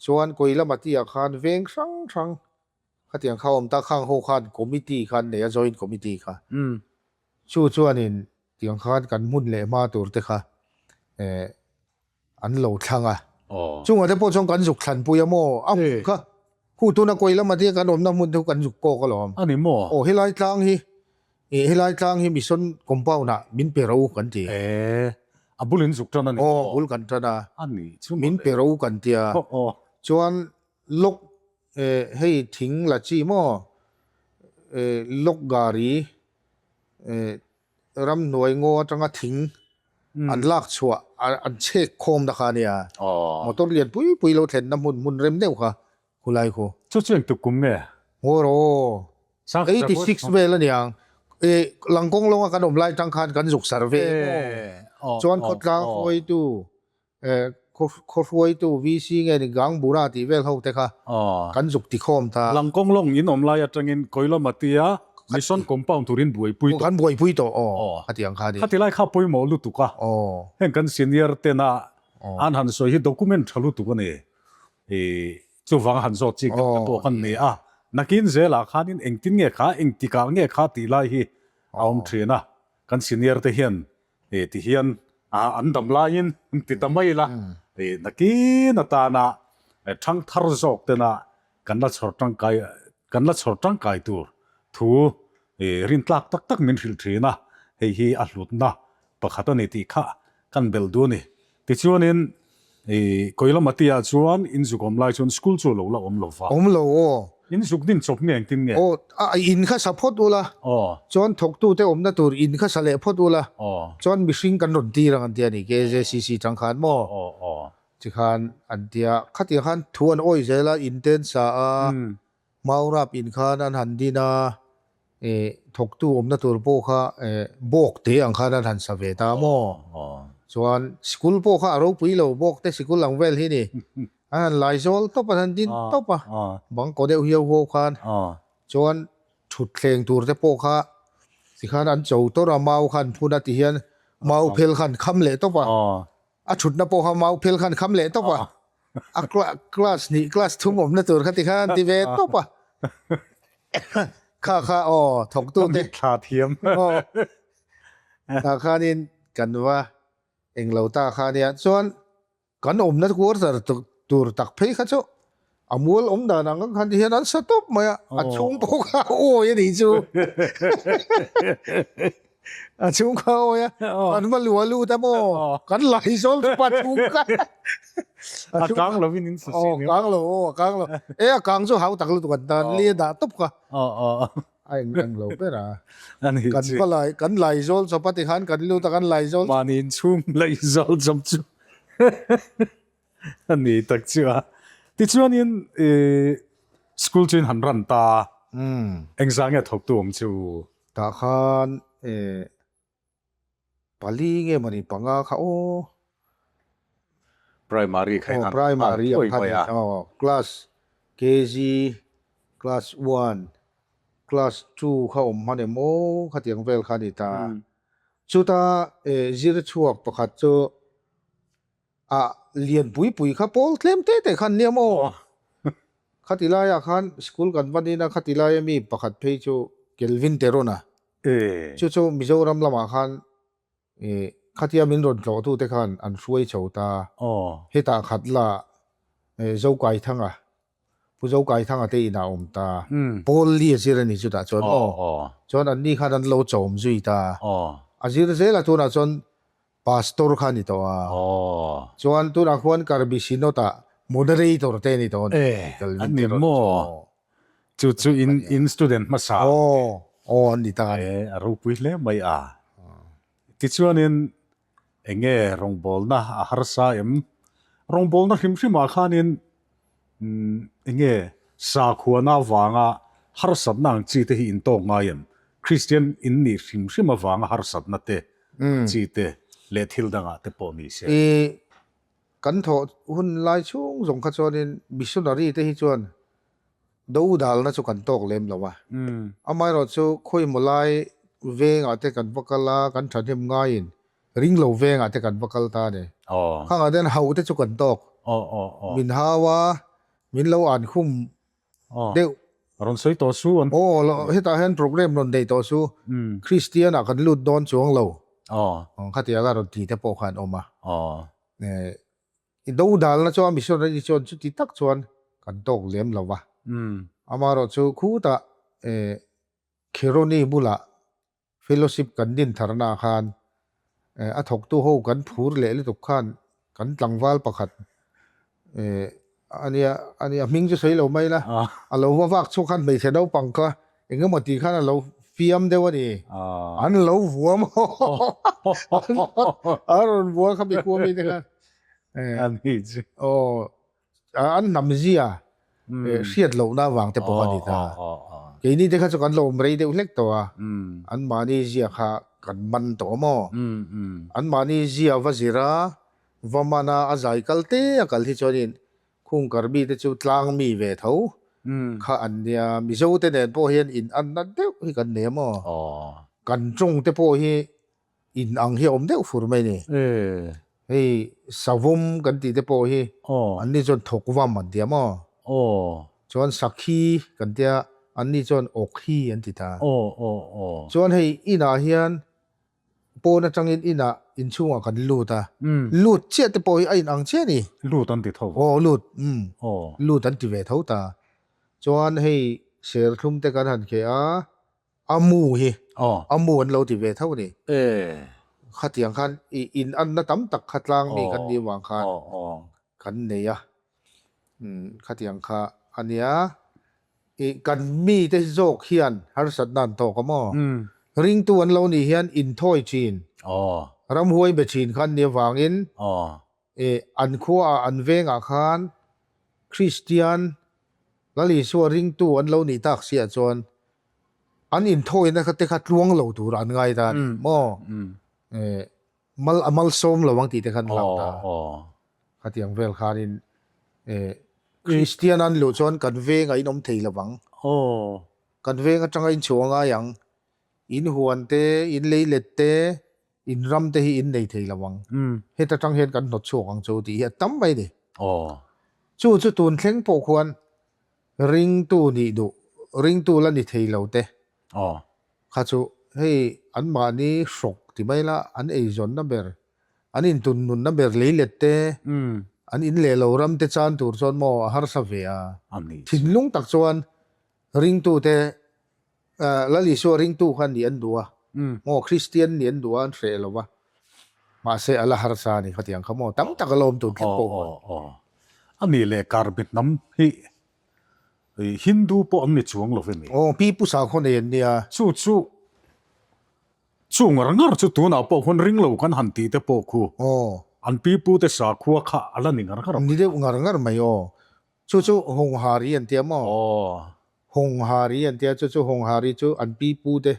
chuan Koilamati ah khan veng hrang hrang khatiang kha awm ta khang ho khan committee kha an nei a joint committee kha chu chuanin Tiang khan kan hmun leh hma tur te kha eh an lo thlang a. Chungah te pawh chuan kan zuk thlan pui a maw? A hmun kha khu tuna kawi lama te kan awmna hmun te khu kan zuk kawk alawm. A ni maw? Aw helai tlang hi eh helai tlang hi mission compound ah min pe ro kan ti. Eh a bul in zuk tan a ni maw? Aw bul kan tan a. A ni chu maw le. Min pe ro kan ti a. Chuan lawk eh hei thing la chi maw eh lawk gari eh Ramhnuai ngaw atanga thing an lak chhuah an chhek khawm na kha a nia. Motor lian pui pui lo thlenna hmun hmun rem deuh kha khulai khu. Chu chu engtuk kum nge? Ngaw rawh aw. 86 vel a niang. E Langkawng lawnga kan awm lai tang khan kan zuk sar ve em aw. Chuan khawtlang hruaitu Khaw hruaitu VC nge ni Gangbura tih vel ho te kha kan zuk ti khawm ta. Langkawng lawng in awm lai atangin Koilamatia Mission Compound turin buaipui tawh. Kan buaipui tawh aw khatiang kha ni. Khati lai kha pawimawh lutuk a. Heng kan senior tena an han sawi hi document tha lutuk a ni. Chuvang han zawt chi ka pawh kan ni a. Nakin zelah khanin engtin nge kha engtikah nge kha tih lai hi a awm thin a. Kan senior te hian E ti hian an dam laiin an ti ta mai la, e nakin atana thang thar zawk tena kan la chhawr tangkai kan la chhawr tangkai tur thu e rintlak tak tak min hrilh thin a, hei hi a hlutna pakhat a ni tih kha kan belh duh a ni. Tichuanin I Koilamati ah chuan in zuk awm lai chuan school chu lo la awm lo va. Awm lo aw. In zuk din chawp nge engtin nge? Aw, a in kha sa phawt ula. Aw. Chuan thawktute awmna tur in kha sa leh phawt ula. Aw. Chuan mihring kan rawn tir ang an tia ni, KJCC tang khan maw? Aw aw. Tikhan an tia, khatiang khan thu an awih zel a, in ten sa a. Maurap in khan an han din a, eh thawktu awmna tur pawh kha eh bawk te ang khan an han sa ve ta maw? Chuan sikul pawh kha a ropui lo, bawk te sikul ang vel hi ni. An han lai zawl tawp a, an han din tawp a, bang kaw deuh hiau huau khan. Chuan thutthleng tur te pawh kha tikhan an cho tawrh a, mau khan phun a tihian mau phel khan kham leh tawp a. A thutna pawh kha mau phel khan kham leh tawp a, a class hnih class thum awmna tur kha ti khan ti ve tawp a, kha kha aw thawktu te thla thiam aw tah khanin kan va englo ta kha nia chuan kan awmna quarter. tur tak phei kha chu a mual awm dan ang ang khan ti hian an sa tawp mai a, a chhung pawh kha a awi a nih chu. A chhung kha a awi a, kan va luah lut a maw, kan lai zawl chu pa chhung kha. A kang lovin in sa si. Aw kang lo, aw a kang lo. E a kang chu hau tak lutuk an tan, li a dah tawp kha. A eng eng lo ber a. Kan va lai, kan lai zawl chawp a ti khan kan lut a kan lai zawl. Mahni inchhung lai zawl chawp chu a ni tak chu a. Tichuanin school chu in han run ta a, engzah nge thawktu awm chu? Tah khan pali nge mawni panga kha aw. Primary kha in primary ang kha ni aw class KG class one class two kha awm hman em aw khatiang vel kha ni ta chuta zir chhuak pakhat chu a lian pui pui kha pawl tlem te te khan nia maw khati laiah khan school kan va nin a khati laia mi pakhat phei chu Kelvin Terona chu chu Mizoram lamah khan Khatia min rawn tlawhtute khan an hruai chho ta. Hetah khat la Zokaithanga, Pu Zokaithanga te inah awm ta. Paul Li a zir a ni chutah chuan aw. Chuan anni khan an lo chawm zui ta. A zir zel a tunah chuan Pastor kha a ni tawh a. Chuan tunah khuan Karbi Synod-ah Moderator te a ni tawh a ni. A ni maw? Chu chu in in student hmasa. Aw aw an ni ta a ni. E a ropui hle mai a. Tichuanin enge rawngbawlna a harsa em? Rawngbawlna hrim hrimah khanin enge sakhuana avanga harsatna ang chi te hi in tawk ngai em? Kristian in nih hrim hrim avanga harsatna te chi te leh thil dangah te pawh ni se. I Kan thawh hun lai chhung zawng kha chuanin missionary te hi chuan do dalna chu kan tawk lem lo a. Amaherawh chu khawimaw lai vengah te kan va kal a, kan thahnem ngaiin ring lo vengah te kan va kal ta a ni. Khangah te hian hauh te chu kan tawk. Min hau a, min lo an khum deuh. Rawn sawi tawh su an. Aw, hetah hian program rawn nei tawh su. Kristian ah kan lut dawn chuang lo. Khatianga rawn ti te pawh kha an awm a. I do dalna chuan missionary chuan chuti tak chuan kan tawk lem lo va. Amaherawh chu khutah Kheroni bulah Fellowship kan din tharna ah khan a thawktu ho kan phur leh lutuk khan kan tlangval pakhat ania ania hming chu sawi lo mai la a lo va vak chhuak khan hmeichhe naupang kha eng emaw tih khan a lo fiam deuh a ni an lo vuam a rawn vua kha mi khua mi te khan aw an hnam zia hriat lohna avang te pawh a ni ta. Keini te kha chu kan lo awm rei deuh hlek tawh a, anmahni zia kha kan man tawh maw? Anmahni zia va zir a, va man a, a zai kal te a kal hi chuanin khung karmi te chu tlang mi ve tho kha an nia. Mizo te nen pawh hian in anna deuh hi kan nei a maw? Kan tawng te pawh hi In ang hi a awm deuh fur mai ni. Hei savawm kan tih te pawh hi an ni chuan thawkvam an ti a maw? Chuan sakhi kan tia an ni chuan awkhi an ti ta. Chuan hei inah hian pawn atangin inah inchhungah kan lut a, lut chiah te pawh hi a in ang chiah a ni. Lut an ti tho. Aw lut, lut an ti ve tho ta. Chuan hei serthlum te kan han kheh a, A mu hi a mu an lo ti ve tho ni. Khatiang khan i in anna tam tak kha tlang mi kan nih vang khan kan nei a. Khatiang kha a nia. I kan mite zawk hian harsatna an tawk a maw? Ringtu an lo nih hian inthawi thin, ramhuai be thin kha an nih avangin I an khuaah an vengah khan Kristian Lal Isua ringtu an lo nih tak siah chuan an inthawina kha te kha tluang lo tur an ngai ta a ni maw? Mal a malsawm lo ang tih te kha an hlau ta. Khatiang vel khanin Kristian an luh chuan kan vengah in awm thei lo vang. Kan veng atanga in chhuah ngai ang. In huan te, in leilet te, In ram te hi in nei thei lo ang. Heta tang hian kan hnawt chhuak ang chu tih hi a tam mai ni. Chu chu tun thleng pawh khuan ringtu nih duh, ringtu la ni thei lo te kha chu hei anmahni hrawk ti mai la, an eizawnna ber, an intun nunna ber leilet te, An in leh lo ram te chan tur chuan maw a harsa ve a. Thinlung tak chuan ringtute Lal Isua ringtu kha nih an duh a, maw Kristian nih an duh a an hreh lo va. Mahse a la harsa a ni khatiang kha maw tam tak a la awm tur thleng pawh khan. A nih leh Karbi hnam hi Hindu pawh an ni chuang lo ve mi? Aw, pi pu sakhaw nei an nia. Chu chu Chu ngar ngar chu tunah pawh khuan ring lo kan han tih te pawh khu an pi pu te sakhua kha a la ni ngar ngar ang. Ni deuh ngar ngar mai aw. Chu chu Honghari an tia maw? Honghari an tia chu chu Honghari chu an pi pu te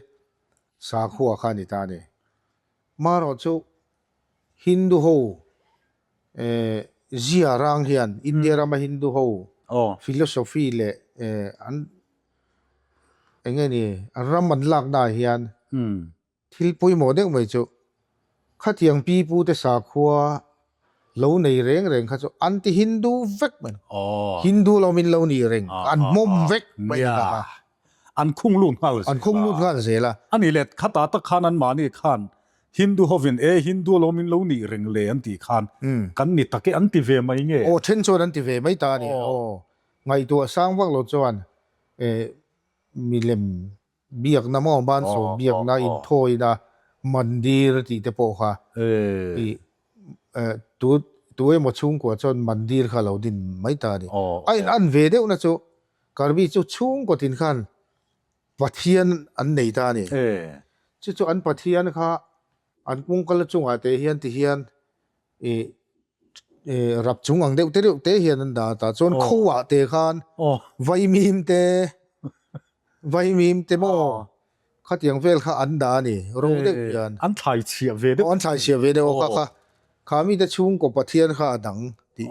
sakhua kha a ni ta a ni. Marawh chu Hindu ho zia rang hian India rama Hindu ho philosophy leh an Eng nge ni, ram an laknaah hian thil pawimawh deuh mai chu khatiang pi pu te sakhua lo nei reng reng kha chu an ti Hindu vek mai. Hindu lo min lo nih reng, an hmawm vek mai a kha. An khung lut nghal zel a. An khung lut nghal zel a. A nih leh khatah tak khan anmahni khan Hindu hovin e Hindu lo min lo nih reng le an tih khan kan ni tak e an ti ve mai nge? Aw, then chuan an ti ve mai ta a ni. Aw. Ngaihtuah sang vak lo chuan milem biakna maw bansawm biakna inthawina mandir tih te pawh kha ih tu tu emaw chhungkua chuan mandir kha a lo din mai ta a ni. A in an ve deuhna chu Karbi chu chhungkaw tin khan Pathian an nei ta a ni. Chu chu an Pathian kha an kawngkal chungah te hian ti hian ih rap chung ang deuh te deuh te hian an dah ta chuan khuah te khan vaimim te vaimim te maw khatiang vel kha an dah a ni ro deuh hian an thlai chhiah ve deuh an thlai chhiah ve deuh kha kha kha mi te chhungkaw pathian kha a dang tih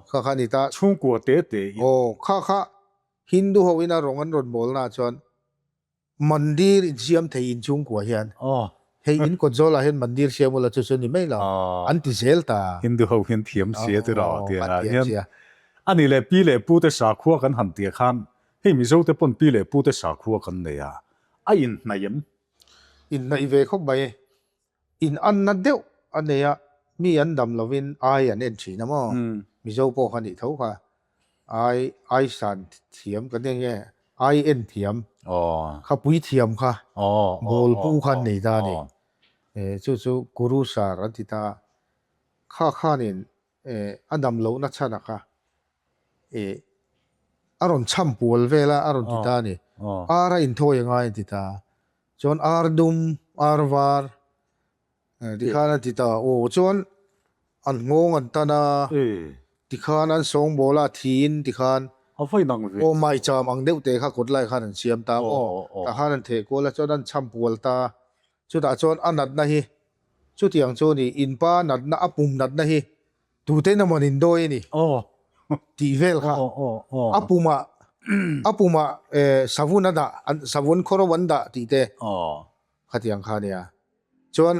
kha kha ni ta chhungkua te te aw kha kha Hindu ho in a rawng an rawn bawl na chuan Mandir insiam thei inchhungkua hian hei in kawt zawlah hian mandir siam ula chu chu ni mai lo an ti zel ta. Hindu ho hian thiam sia ti rawh tih ang ah hian a nih leh pi leh pu te sakhua kan han tih khan hei Mizo te pawn pi leh pu te sakhua kan nei a, a inhnaih em? Inhnaih ve khawp mai. In anna deuh a nei a, mi an dam lovin ai an en thin a maw? Mizo pawh kha nih tho kha. Ai, ai san thiam kan eng nge? Ai en thiam kha pui thiam kha bawl pu kha an nei ta a ni. Chu chu Guru Sar an ti ta a. Kha khanin a dam lohna chhan a kha a rawn chham pual vel a, a rawn ti ta a ni. Ar a inthawi a ngai a ti ta. Chuan ar dum, ar var tikhan a ti ta. Aw chuan an nghawng an tan a, tikhan an sawngbawl a, thiin tikhan aw maicham ang deuh te kha kawt lai khan an siam ta. Aw tah khan an theh kual a, chuan an chham pual ta. Chutah chuan a natna hi chutiang chu a ni, inpa natna, a pum natna hi Tute na mawn in dawi a ni tih vel kha a pumah a pumah savun a dah savun khawro an dah tih te khatiang kha a nia. Chuan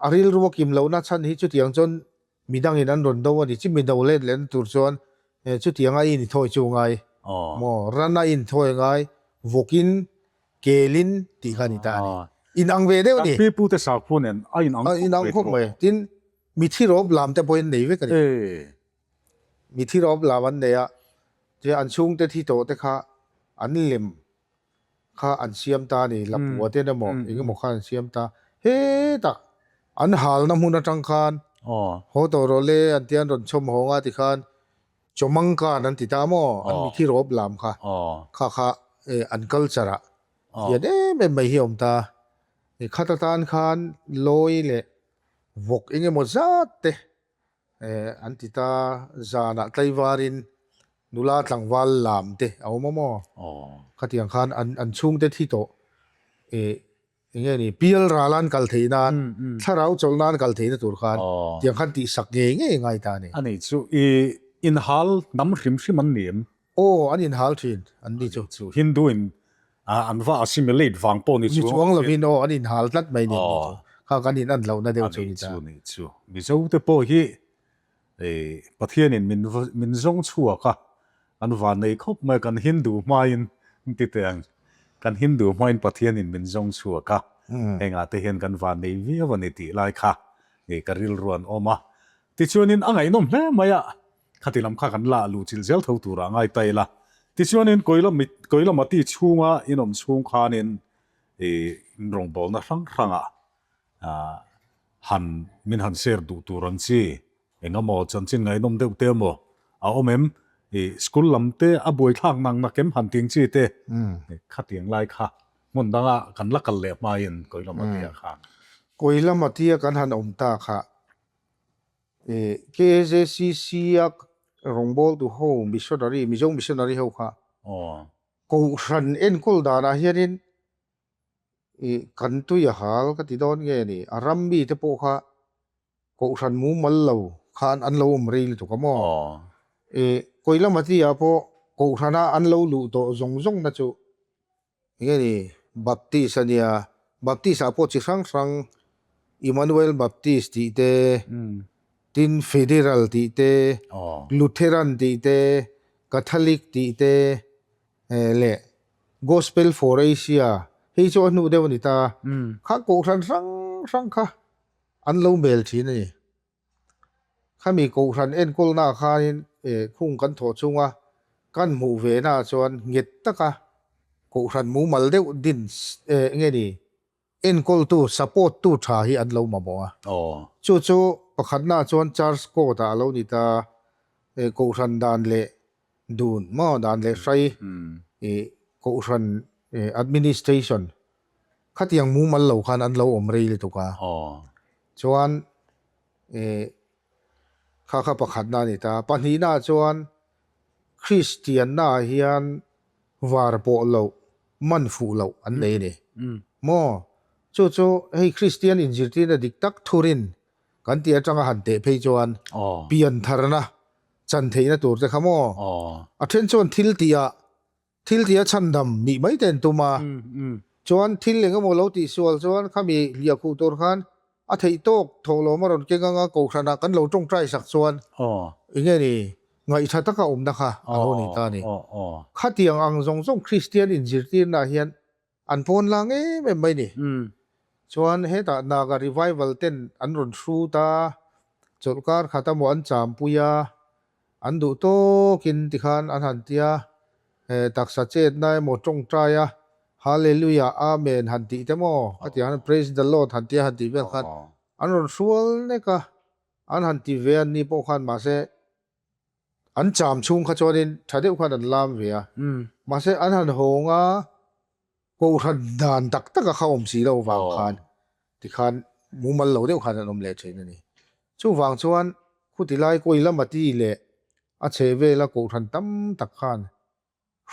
a rilru a kim lohna chhan hi chutiang chuan midangin an rawn do a ni. Chumi do let lehna tur chuan chutianga i inthawi chu a ngai maw? Ran a inthawi a ngai, vawkin kelin tih kha a ni ta a ni. Inang ve deuh a ni. Kan pipute sakhua nen a inang khawp mai. Tin, Mithi rawp lam te pawhin nei vek a ni. Mithi rawp lam an nei a, chuan an chhungte thi tawh te kha an lem kha an siam ta a ni, lapua ten emaw eng emaw khan an siam ta. Hetah an halna hmun atang khan haw tawh rawh le an tia an rawn chhawm hawng a tikhan chawmangkan an ti ta maw an mithi rawp lam kha kha kha an culture ah hian em em mai hi a awm ta. Khat atan khan lawi leh Vawk eng emaw zat te an ti ta, zanah tlaivarin nula tlangval lam te a awm a maw? Khatiang khan an chhungte thi tawh eng nge ni pial ral an kal theih nan, thlarau chawlh nan kal theihna tur khan tiang khan tihsak ngei ngei a ngai ta a ni. A nih chu i inhal hnam hrim hrim an ni em? Aw, an inhal thin an ni chu. Chu Hindu in an va assimilate vang pawh ni chuang. Ni chuang lovin aw, an inhal tlat mai ni an ni chu. Kha kan in an lohna deuh chu ni ta. A nih chu, Mizo te pawh hi Pathianin min min zawng chhuak a, kan van nei khawp mai, kan Hindu hmain ti teh ang, kan Hindu hmain Pathianin min zawng chhuak a, hengah te hian kan van nei viau a ni tih lai kha ka rilru an awm a. Tichuanin a ngaihnawm hle mai a, khati lam kha kan la luh chilh zel tho turah ngai ta ila. Tichuanin Koilamati chhunga in awm chhung khanin ih rawngbawlna hrang hrangah han min han share duh tur ang chi engemaw chanchin ngaihnawm deuh te emaw a awm em? Ih school lam te a buaithlak nang nak em han ting chi te khatiang lai kha hmun danga kan la kal leh hmain Koilamatia khan. Koilamatia kan han awm ta kha Ih KJCC a rawngbawltu ho missionary, Mizo missionary ho kha Kohhran enkawl danah hianin ih kan tui a hal ka ti dawn nge ni, a ram mite pawh kha Kohhran mumal lo khan an lo awm rei lutuk a maw? Ih Koilamati-ah pawh Kohhrana an lo luh tawh zawng zawng na chu Enge ni, Baptist a nia, Baptist ah pawh chi hrang hrang Emmanuel Baptist tih te, tin Federal tih te, Lutheran tih te, Catholic tih te leh Gospel for Asia hei chu a hnu deuh a ni ta, kha kohhran hrang hrang kha an lo mel thin a ni. Khami Kohhran enkawlna khanin khung kan thawh chunga kan hmuh ve na chuan nghet taka Kohhran mumal deuh din nge ni enkawltu support tu tha hi an lo mamawh a. Chu chu pakhatna chuan Church Code ah a lo ni ta Kohhran dan leh dun maw dan leh hrai Kohhran administration Khatiang mumal lo khan an lo awm rei lutuk a. Chuan kha kha pakhatna a ni ta. Pahnihna chuan Kristianna ah hian var pawh loh, man fuh loh an nei a ni. Maw? Chu chu hei Kristian inzirtirna dik tak thurin kan tih atanga han teh phei chuan piantharna chan theihna tur te kha maw? A then chuan thil tihah Thil tih a chhandam nih mai te an tum a, chuan thil eng emaw lo tihsual chuan khami hliah khuh tur khan a theih tawk thawhlawm a rawn keng anga kohhranah kan lo tawngtai sak chuan eng nge ni ngaihtha taka awmna kha a lo ni ta a ni. Khatiang ang zawng zawng Kristian inzirtirnaah hian An pawn lang em em mai ni. Chuan hetah Naga Revival ten an rawn hrut a, chawlhkar khat emaw an champui a, an duh tawkin tikhan an han tia, taksa chetna emaw tawngtai a, Hallelujah, Amen han tih te maw, khatiang han Praise the Lord han tia han tih vel khan an rawn hrual nek a, an han ti ve a ni pawh khan mahse An cham chhung kha chuanin tha deuh khan an lam ve a, mahse an han hawng a, kohhran dan tak taka kha awm si lo vang khan tikhan mumal lo deuh khan an awm leh thin a ni. Chuvang chuan khuti lai kawi lama ti leh a chhe vela kohhran tam tak khan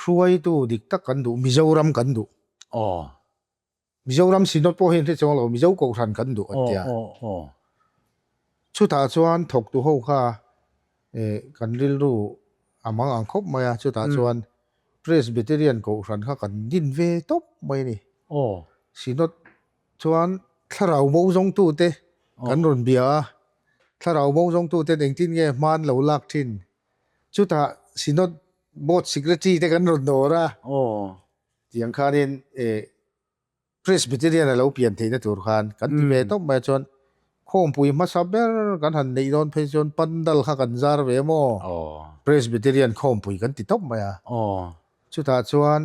hruaitu dik tak kan duh, Mizoram kan duh. Mizoram Synod pawh hi an hre chuang lo, Mizo Kohhran kan duh an ti a. Chutah chuan thawktu ho kha kan rilru a mang ang khawp mai a, chutah chuan Presbyterian Kohhran kha kan din ve tawp mai a ni. Synod chuan thlarau bo zawngtute kan rawn bia a, thlarau bo zawngtuten engtin nge hman lo lak thin? Chutah Synod Board Secretary te kan rawn dawr a. Tiang khanin Presbyterian a lo pian theihna tur khan kan ti ve tawp mai a chuan khawmpui hmasa ber kan han neih dawn phei chuan pandal kha kan zar ve maw Presbyterian khawmpui kan ti tawp mai a. Chutah chuan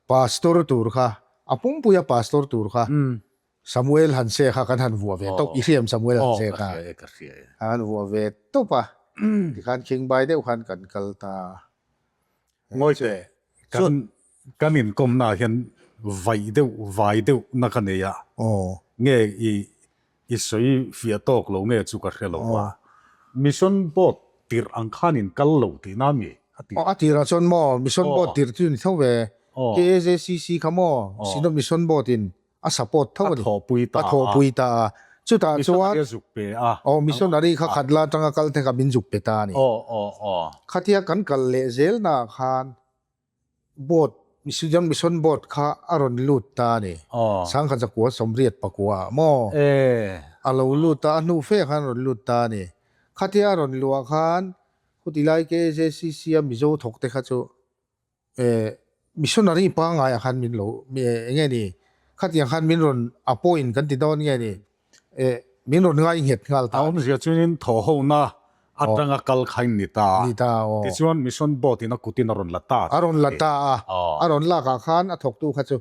Pastor tur kha a pumpuia Pastor tur kha Samuel Hanse kha kan han vuah ve tawp i hriam Samuel Hanse kha an vuah ve tawp a tikhan khingbai deuh khan kan kal ta. Ngawi teh, kan kan inkawmna ah hian vaih deuh, vai deuh na ka nei a, nge i i sawi fiah tawk lo nge chu ka hre lo a, Mission Board tirh ang khan in kal lo tihna mi a ti. A tirah chuan maw Mission Board tirh chu ni tho ve, KAJCC kha maw Synod Mission Board in a support tho a ni. A thawhpui ta a. A thawhpui ta a. Chutah chuan. Missionary a zuk pe a. Aw, missionary kha khat la atanga kal te kha min zuk pe ta a ni. Aw, aw, aw. Khatia kan kal leh zel naah khan board, Mizoram Mission Board kha a rawn lut ta a ni. Aw. Sangkhat zakua 89 ah maw? E. A lo lut a, a hnu fe khan a rawn lut ta a ni. Khatia a rawn luah khan khutilai KJCC a Mizo thawk te kha chu Missionary pangngai ah khan min lo eng nge ni khatiang khan min rawn appoint kan ti dawn nge ni. min rawn ngai nghet nghal ta. A awmzia chuanin thawhhona atanga kal kha in ni ta. Ni ta aw. Tichuan Mission Board in a kutin a rawn la ta. A rawn la ta a, a rawn lak ah khan a thawktu kha chu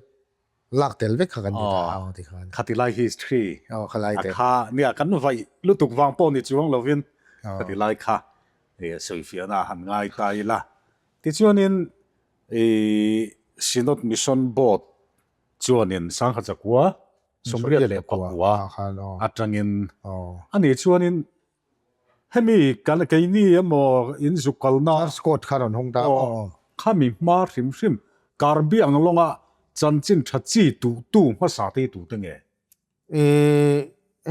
lak tel vek kha kan ti ta aw ti khan. Khati lai history aw khalai te. A kha nia kan vaih lutuk vang pawh ni chuang lovin khati lai kha sawifiahna a han ngai ta ila. Tichuanin Synod Mission Board chuanin Sangha Chakua Sawmriat leh Pakua atangin a nih chuanin hemi kan keini emaw in zuk kalna Scott kha rawn hawng ta aw. Khami hma hrim hrim Karbi Anglonga chanchin tha chi tuh tu hmasa te hi tute nge?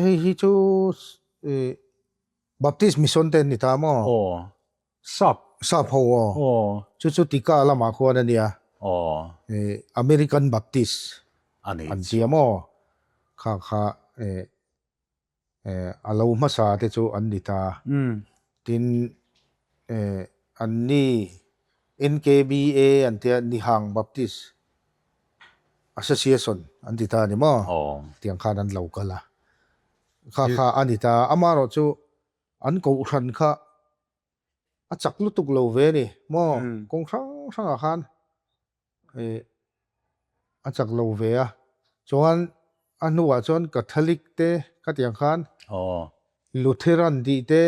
Hei hi chu Baptist Mission te an ni ta maw? Aw. Sap. Sap ho aw. Aw. Chu chu Tika lamah khuan a nia. Aw. American Baptist. A ni. An tia maw? Kha kha a lo hmasa te chu an ni ta. Tin an ni NKBA an tia Nihang Baptist Association an ti ta a ni maw? Aw. Tiang khan an lo kal a. Kha kha a ni ta. Amaherawh chu An kohhran kha a chak lutuk lo ve a ni maw? Kawng hrang hrangah khan ih a chak lo ve a. Chuan a hnuah chuan Catholic te khatiang khan Lutheran tih te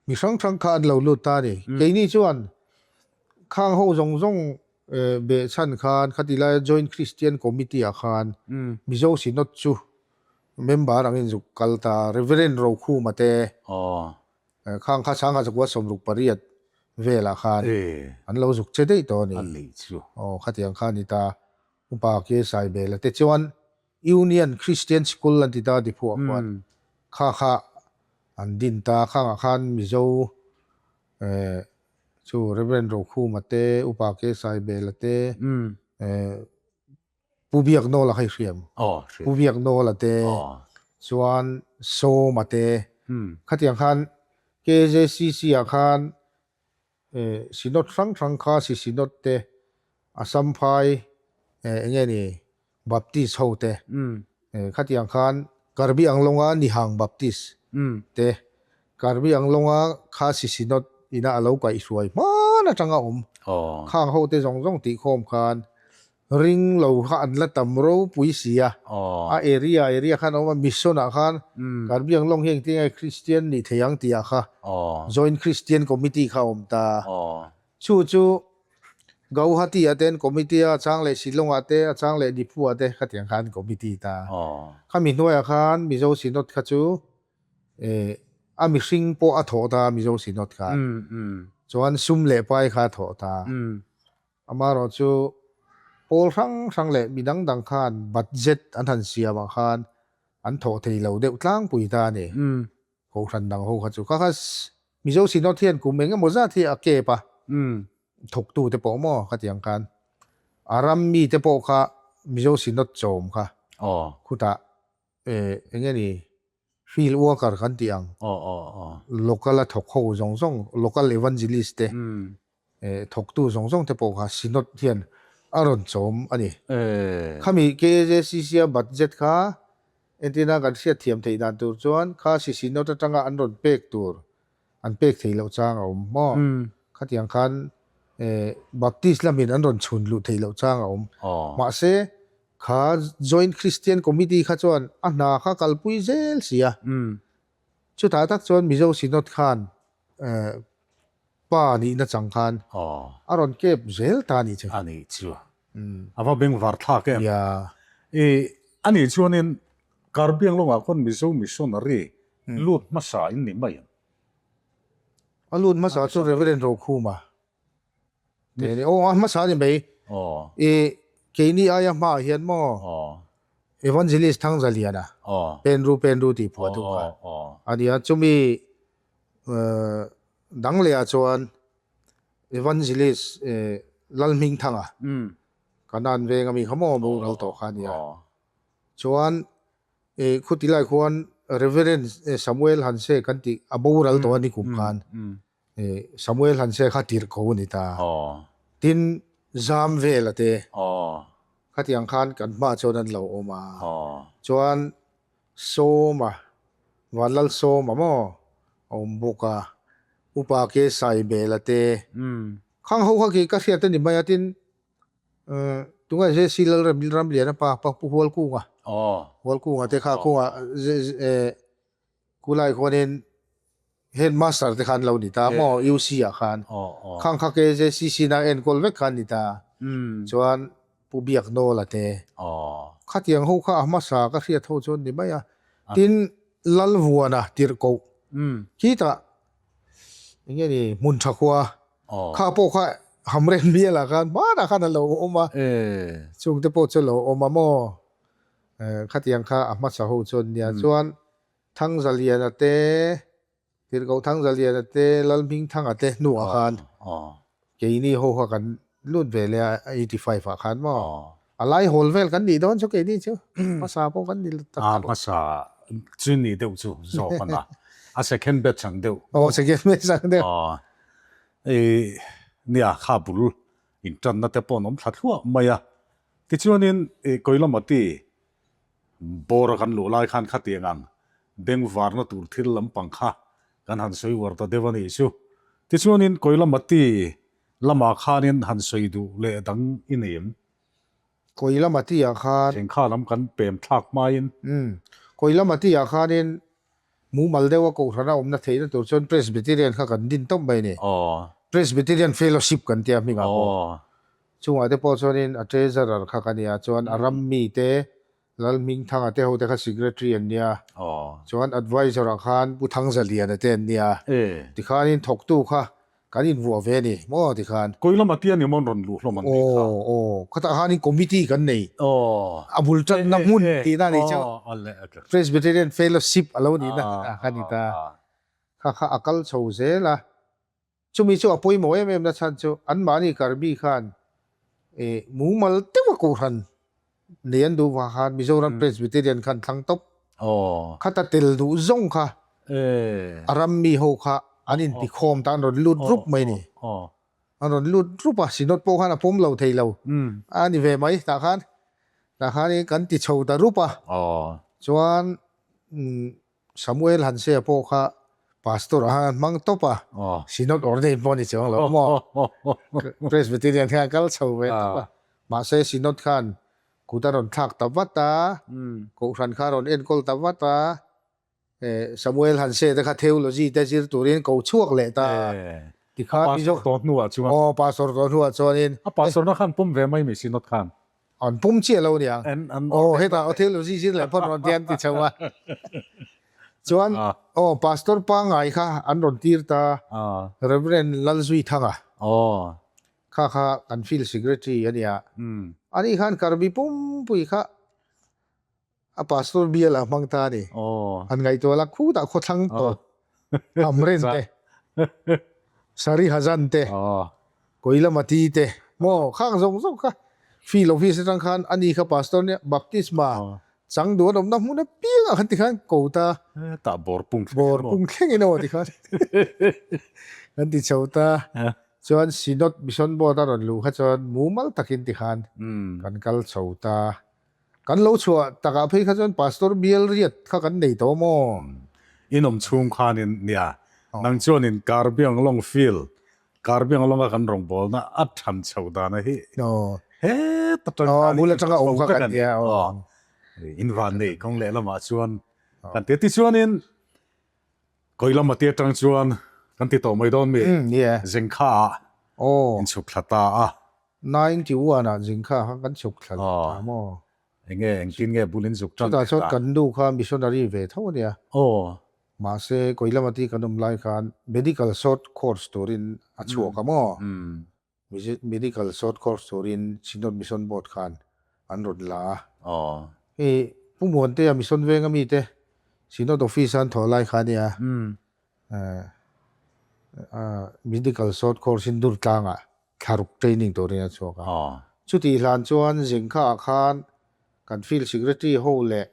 mi hrang hrang kha an lo lut ta a ni. Keini chuan khang ho zawng zawng behchhan khan khati laia Joint Christian Committee ah khan Mizo Synod chu Member angin zuk kal ta Reverend Rokhuma te khang kha Sangha Zakua 68 velah khan an lo zuk che daih tawh a ni. Aw khatiang kha a ni ta. Upa Ke Saibela te chuan Union Christian School an ti ta Diphuah khuan kha kha an din ta. Khangah khan Mizo chu Reverend Rokhuma te, Upa Ke Saibela te, Pu Biaknawla kha i hriam. Pu Biaknawla te chuan Sawma te khatiang khan KJCC ah khan Synod hrang hrang kha si Synod te Assam phai eng nge ni Baptist ho te khatiang khan Karbi Anglonga Nihang Baptist te Karbi Anglonga kha si Synod ina a lo kaihhruai hman atanga awm khang ho te zawng zawng tihkhawm khan Ring lo kha an la tam ropui si a, a area area khan a awm a, mission ah khan Karbi Anglong hi engtin nge Christian nih thei ang tih ah kha Joint Christian Committee kha a awm ta. Chu chu Gauhati ah te an committee a, a chang leh Shillong ah te, a chang leh Diphu ah te khatiang khan an committee ta. Khami hnuaiah khan Mizo Synod kha chu a mihring pawh a thawh ta Mizo Synod kha. Chuan sum leh pai kha a thawh ta. Amaherawh chu pawl hrang hrang leh mi dang dang khan budget an han siam ah khan an thawh thei lo deuh tlangpui ta a ni. Kohhran dang ho kha chu kha kha Mizo Synod hian kum eng emaw zat hi a kep a, thawktu te pawh maw khatiang khan a ram mi te pawh kha Mizo Synod chawm kha khutah eng nge ni Field worker kan tih ang local a thawk ho zawng zawng local evangelist te Thawktu zawng zawng te pawh kha Synod hian a rawn chawm a ni. Khami KJCC a budget kha entirna kan hriat thiam theih dan tur chuan kha si Synod atanga an rawn pek tur an pek theih loh chang a awm maw? Khatiang khan Baptist lamin an rawn chhun luh theih loh chang a awm. Mahse kha Joint Christian Committee kha chuan a hna kha kalpui zel si a. Chutah tak chuan Mizo Synod khan Pa nihna chang khan a rawn kep zel ta anih chu. A nih chu. A va bengvar thlak em. Ya. I a nih chuanin Karbiang lawngah khawn Mizo missionary lut hmasa in ni mai ang. A lut hmasa chu Reverend Rokhuma te a ni. Aw a hmasa a ni mai. I keini aia hmaah hian maw Evangelist Thangzaliana Penru Penru tih phuahtu kha a ni a. Chumi Dang leh ah chuan Evangelist Lalhmingthanga Kanan veng ami kha maw boral tawh kha a nia. Chuan khuti lai khuan Reverend Samuel Hanse kan tih a boral tawh a ni kum khan Samuel Hanse kha tirh ko a ni ta. Tin zam vel a te khatiang khan kan hma chuan an lo awm a. Chuan Sawma. Vanlalsawma maw a awm bawk a, Upa Ke Saibela te. Khang ho kha khi ka hriat a ni mai a, tin tunge JC Lalramliana pa pa Pu Hualkunga, Hualkunga te kha khunga Kulai khuanin Headmaster te khan lo ni ta maw UC ah khan khang kha KJCC na enkawl vek khan ni ta chuan Pu Biaknawla te khatiang ho kha a hmasa ka hriat ho chuan ni mai a tin Lalvuana tirhkoh khitah enge ni hmun tha khua kha pawh kha Hamren bialah khan hmanah khan a lo awm a chungte pawh chu a lo awm a maw khatiang kha a hmasa ho chuan nia chuan Thangzaliana te, Tirhkoh Thangzaliana te, Lalhmingthanga te hnuah khan keini ho kha kan lut ve leh a, 85 ah khan maw? A lai hawl vel kan nih dawn chu keini chu hmasa pawh kan ni tak tak. Hmasa chu ni deuh chu zawk a na, a second batch ang deuh. Aw second batch ang deuh. Aw, nia kha bul intanna te pawh an awm thla thluah mai a, tichuanin Koilamati Bawr a kan luh lai khan khatiang ang bengvarna tur thil lampang kha kan han sawi uar ta deuh a nih chu. Tichuanin Koilamati lamah khanin han sawi duh leh dang i nei em? Koilamati ah khan. Thengkha lam kan pem thlak hmain. Umm. Koilamati ah khanin mumal deuha kohhrana awmna theihna tur chuan Presbyterian kha kan din tawp mai a ni. Aw. Presbyterian Fellowship kan tia hmingah pawh. Aw. Chungah te pawh chuanin a treasurer kha ka nia, chuan a ram mi te, Lalhmingthanga te ho te kha secretary an nia, Aw. chuan advisor ah khan Pu Thangzaliana te an nia. E. Tikhanin thawktu kha kan invuah ve a ni maw tikhan. Kawi lama tia ni maw an rawn luh hlawm an tih kha. Aw aw khatah khanin committee kan nei. Aw. A bul tanna hmun tihna a nih chu. Aw a le a le. Presbyterian Fellowship a lo nihna kha ni ta. Kha kha a kal chho zel a. Chumi chu a pawimawh em em na chhan chu anmahni Karbi khan eh mumal deuha kohhran nei an duh vang khan Mizoram Presbyterian khan thlang tawp. Khata tel duh zawng kha a ram mi ho kha an intikhawm ta an rawn lut rup mai ni. An rawn lut rup a, Synod pawh khan a pawm lo thei lo a ni ve mai tah khan. Tah khan kan ti chho ta rup a. Chuan Samuel Hansea pawh kha Pastor ah khan an hmang tawp a, Synod ordain pawh a ni chuang lo maw? Presbyterian khan a kal chho ve tawp a, mahse Synod khan kut a rawn thlak ta vat a, Kohhran kha a rawn enkawl ta vat a, Samuel Hansea te kha theology te zir turin ko chhuak leh ta tikhan Mizo Pastor tawh hnuah chuan Aw Pastor tawh hnuah chuanin A Pastor na khan pawm ve mai mi Synod khan. An pum chiah lo aniang. Aw hetah aw theology zir leh phawt rawn ti an ti chho a. Chuan aw Pastor pangngai kha an rawn tir ta Reverend Lalzuithanga kha kha kan field secretary a nia. Ani khan Karbi pumpui kha a Pastor bial ah hmang ta a ni. An ngaihtuah la khutah khawthlang tawp Hamren te, Sari Hazan te, Koilamati te maw khang zawng zawng kha field office atang khan ani kha Pastor nia baptisma chang duh an awmna hmun apiang ah khan tikhan ko ta. Tah bawr pung thleng Bawr pung thleng in aw tikhan kan ti chho ta. Chuan Synod Mission Board a rawn luh kha chuan mumal takin tikhan kan kal chho ta. Kan lo chhuah takah phei kha chuan Pastor bial riat kha kan nei tawh maw? Inawm chhung khanin nia, nang chuanin Karbiang Long Field, Karbiang Longa kan rawngbawlna a than chho dana hi heta tang khan bul atanga awm kha kan nia. In van nei kawng leh lamah chuan kan ti a. Tichuanin kawi lama ti atang chuan kan ti tawh mai dawn mi? Zengkha ah inchhuk thla ta a. 91 ah zingkha kha kan chhuk thla leh ta maw? Enge engtin nge bul in zuk tan leh ta? Chutah chuan kan nu kha missionary ve tho a nia. Mahse Koilamati kan awm lai khan medical short course turin a chhuak a maw? Medical short course turin Synod Mission Board khan an rawn la a. Hei Pu Muantea Mission Venga mite Synod Office a an thawh lai kha a nia. Medical short course in Durtlangah thlaruk training turin a chhuak a. Chutih hlan chuan Zingkha ah khan kan field secretary ho leh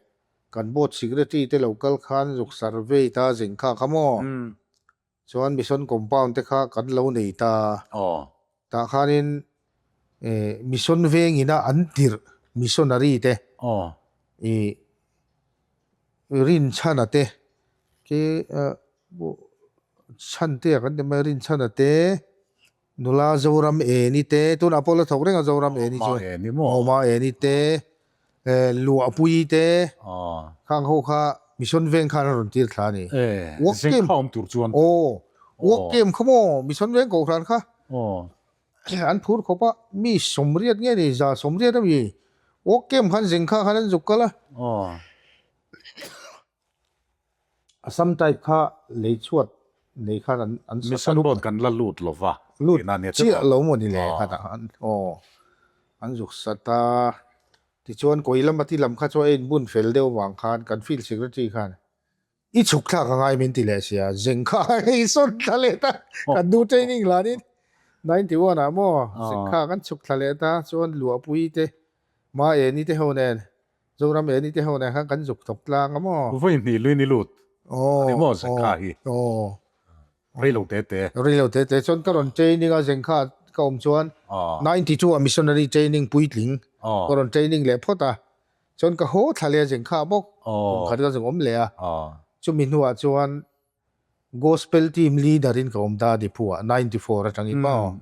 kan board secretary te lo kal khan zuk survey ta Zingkha kha maw? Chuan mission compound te kha kan lo nei ta. Tah khanin mission vengina an tirh missionary te rinchhana te. Ke Chhantea kan ti mai a, Rinchhana te, nula Zoram Eni te, tunah pawh la thawk reng a Zoram Eni chu. Aw Ma Eni te, Luahpuii te, khang ho kha Mission Veng khan a rawn tir thla a ni. Work camp aw work camp kha maw Mission Veng Kohhran kha an phur khawp a, mi 80 nge ni 180 a mi work camp khan zingkha khan an zuk kal a. Assam type kha lei chhuat nei khan an an sa Mission boat kan la lut lo va lut chiah lo maw ni le kha tah khan aw an zuk sat a tichuan kawi lama ti lam kha chu a inbun fel deuh avang khan kan field secretary khan i chhuk thlak a ngai min ti leh sia zeng kha i sawn thla leh ta kan nu training lanin 91 ah maw zeng kha kan chhuk thla leh ta chuan luahpui te Ma Eni te ho nen Zoram Eni te ho nen khan kan zuk thawk tlang a maw? Vawi hnih lui ni lut a ni maw Zengkha hi? Aw. Rei lo te te. Rei lo te te chuan ka rawn training a Zengkha ka awm chuan 92 ah missionary training puitling ka rawn training leh phawt a, chuan ka haw thla leh a Zengkha bawk kum khat ka zuk awm leh a, chumi hnuah chuan Gospel team leader in ka awm ta Diphu ah 94 atangin maw?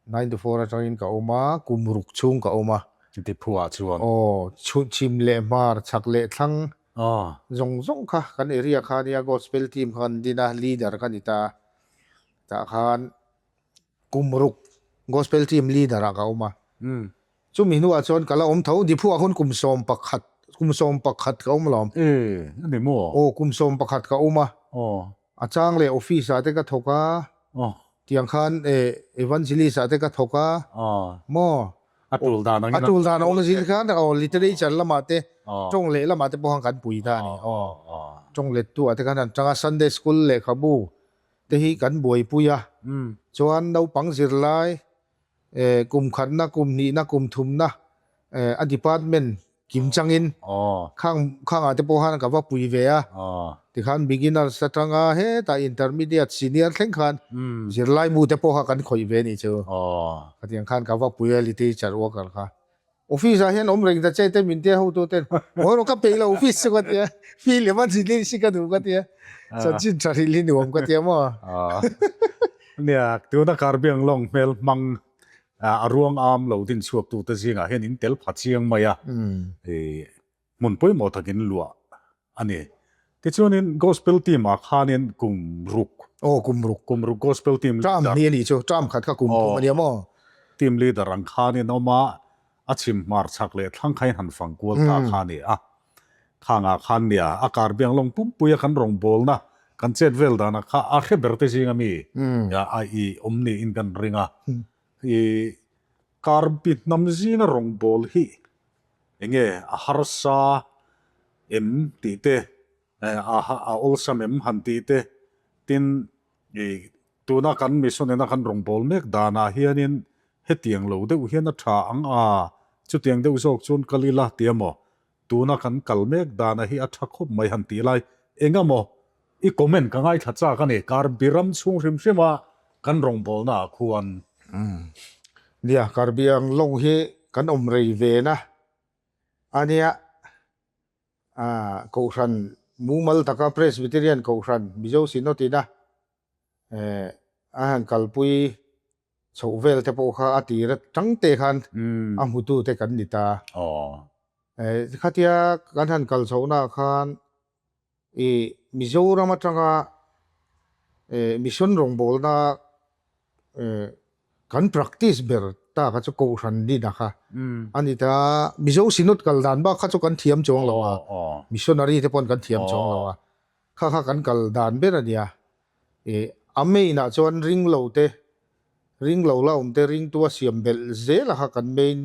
94 atangin ka awm a, kum ruk chhung ka awm a. Diphu ah chuan? Aw, chhim leh hmar, chhak leh thlang zawng zawng kha kan area kha ania gospel team kha kan din a, leader ka ni ta. Tah khan kum ruk gospel team leader ah ka awm a. Chumi hnuah chuan ka la awm tho, Diphu ah khawn kum 11, kum 11 ka awm alawm. E, a ni maw? Aw, kum 11 ka awm a. Aw. A chang leh office ah te ka thawk a. Aw. Tiang khan e, evangelist ah te ka thawk a. Aw. Maw? A tul dan angin. A tul dan a awm zin khan aw literature lamah te, tawng leh lamah te pawh khan kan pui ta a ni. Aw. Tawng lettu ah te khan an tang a, Sunday school lehkhabu te hi kan buaipui a. Chuan naupang zirlai kum khatna, kum hnihna, kum thumna a department kim changin khang khangah te pawh khan ka va pui ve a, tikhan beginners atanga hetah intermediate, senior thleng khan zirlai mu te pawh kha kan khawih ve anih chu. Khatiang khan ka va pui a literature worker kha. Office ah hian awm reng ta che te min tia hotu ten hawi rawh ka peih lo office chu ka tia feel leh va zin si ka duh ka tia chanchin tha hrilh hi nuam ka tia maw. Nia tuna Karbiang lawng hmel hmang a ruang am lo din chhuak tu te zingah hian in tel pha chiang mai a hmun pawimawh takin luah a ni. Tichuanin Gospel team ah khanin kum ruk. Aw kum ruk. Kum ruk Gospel team leader. Term hnih a nih chu, term khat kha kum thum a nia maw? Team leader ang khanin awm a, a chhim hmar chhak leh thlang kha in han fang kual ta kha a ni a. Khangah khan nia, a kar biang lawng pumpui a kan rawngbawlna, kan chet vel dana kha a hre ber te zinga mi a i awm niin kan ring a. I kar bi hnam zinga rawngbâwl hi enge a harsa em tih te, a awlsam em han tih te, tin i tuna kan mission ina kan rawngbâwl mek danah hianin hetiang lo deuh hian a tha ang a, chutiang deuh zawk chuan kal ila ti emaw, tuna kan kal mek dana hi a tha khawp mai han tih lai engemaw I comment ka ngaithla chak a ni, Karbi ram chhung hrim hrim a kan rawngbawlna ah khuan. Nia, Karbi ang lawng hi kan awm rei ve na a nia, Kohhran mumal taka Presbyterian Kohhran Mizo Synod ina a han kalpui chhoh vel te pawh kha a tir atang te khan a hmutu te kan ni ta. Khatia kan han kal chhohna ah khan I Mizoram atanga mission rawngbawlna kan practice ber ta kha chu Kohhran nina kha a ni ta. Mizo Synod kal dan bak kha chu kan thiam chuang lo a, missionary te paw'n kan thiam chuang lo a, kha kha kan kal dan ber a nia. A main ah chuan ring lo te, ring lo la awm te ringtu a siam belh zel a kha kan main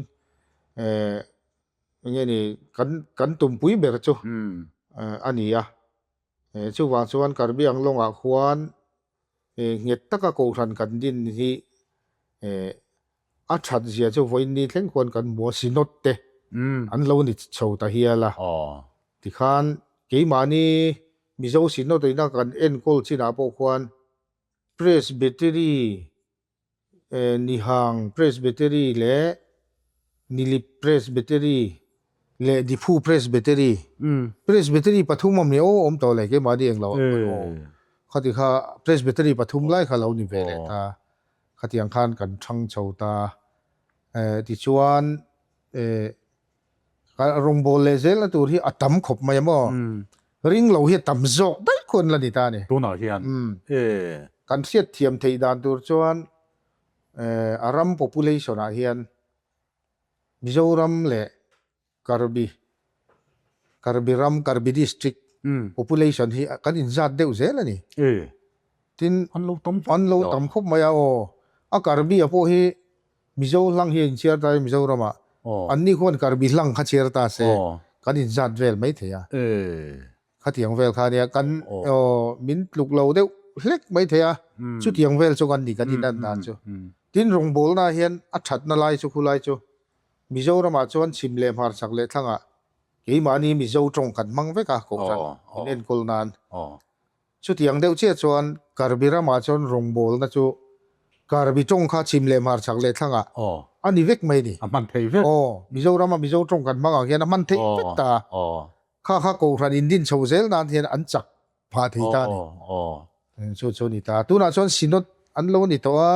Enge ni kan kan tumpui ber chu a ni a, chuvang chuan Karbi Anglawngah khuan nghet taka kohhran kan din hi a that zia chu vawiin ni thleng khuan kan hmu a, Synod te an lo ni chho ta hial a, tikhan keimahni Mizo Synod ina kan enkawl chinah pawh khuan Presbytery Nihang Presbytery leh Nilip Presbytery. Leh Diphu Presbytery. Presbytery pathum awm ni aw awm tawh leh keimahni eng lo aw. Khati kha Presbytery pathum lai kha lo ni ve leh ta. Khatiang khan kan thang chho ta. Tichuan rawngbâwl leh zelna tur hi a tam khawp mai a maw? Ring lo hi a tam zawk daih khawn la ni ta a ni. Tunah hian Kan hriat thiam theih dan tur chuan a ram population ah hian Mizoram leh Karbi, Karbi ram, Karbi district population hi kan inzat deuh zel a ni. Tin, an lo tam an lo tam khawp mai a aw. A Karbi a pawh hi Mizo hlang hi a inchhiar ta e Mizoramah. Anni khuan Karbi hlang kha chhiar ta se kan inzat vel mai thei a. Khatiang vel kha nia kan aw min tluk lo deuh hlek mai thei a, chutiang vel chu kan ni kan inan dan chu. Tin rawngbawlna hian a thatna lai chu khulai chu Mizoramah chuan chhim leh hmarchhak leh thlangah keimahni Mizo tawng kan hmang vek a kohhran in enkawl nan. Chutiang deuh chiah chuan Karbi ramah chuan rawngbawlna chu Karbi tawng kha chhim leh hmarchhak leh thlangah a ni vek mai ni. A hman thei vek. Aw, Mizorama Mizo tawng kan hmang ang hian a hman theih vek ta a. Kha kha Kohhran in din chho zel nan hian an chak phah thei ta a ni. Chu chu a ni ta. Tunah chuan Synod an lo ni tawh a,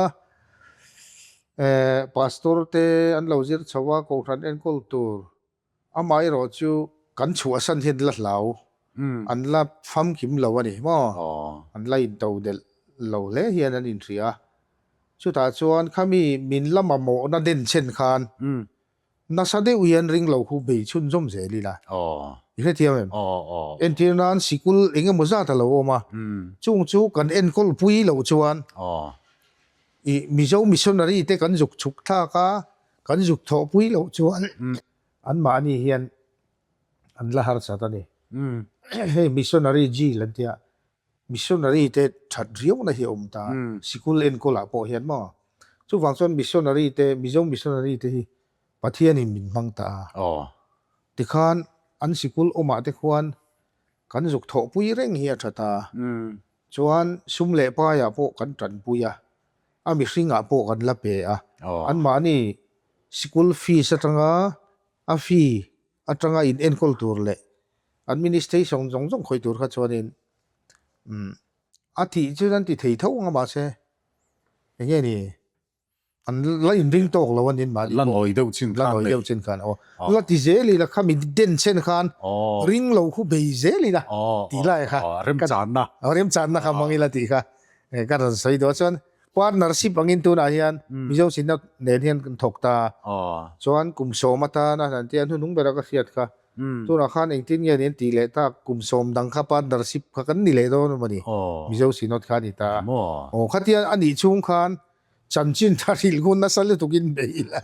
Pastor te an lo zir chho a, Kohhran enkawl tur amaherawh chu kan chhuahsan hian la hlau, an la famkim lo a ni maw? An la into delh lo hle hian an inhria a. Chutah chuan khami min la mamawhna denchhen khan Nasa deuh hian ring lo khu bei chhunzawm zel ila. I hrethiam em? Entir nan sikul eng emaw zat a lo awm a, chung chu kan enkawl pui loh chuan i Mizo missionary te kan zuk chhuk thlak a, kan zuk thawh pui loh chuan anmahni hian an la harsat a ni. Hei missionary jail an tia, Missionary te that riauna hi a awm ta, sikul enkawlah pawh hian maw? Chuvang chuan missionary te, Mizo missionary te hi Pathianin min hmang ta a. Tikhan an sikul awmah te khuan kan zuk thawhpui reng hi a tha ta. Chuan sum leh paiah pawh kan tanpui a, a mihringah pawh kan la pe a. Anmahni sikul fees atanga a fee atanga in enkawl tur leh administration zawng zawng khawih tur kha chuanin umm a tih chu an ti thei tho ang a mahse eng nge ni an la inring tawk lo a nin mahni la nawi deuh chin khan la nawi deuh chin khan aw la ti zel ila khami den chen khan ring lo khu bei zel ila tih lai kha remchanna remchanna kha hmang ila tih kha ka rawn sawi duh a chuan Partnership angin tunah hian Mizo Synod nen hian kan thawk ta a, chuan kum sawm atana han tia hnuhnung bera ka hriat kha, tunah khan engtin nge ni an tih leh tak, kum sawm dang kha partnership kha kan ni leh dawn a ni, Mizo Synod kha a ni ta a. Aw khatia a nih chhung khan chanchin tha hrilh hun nasa lutukin bei ila,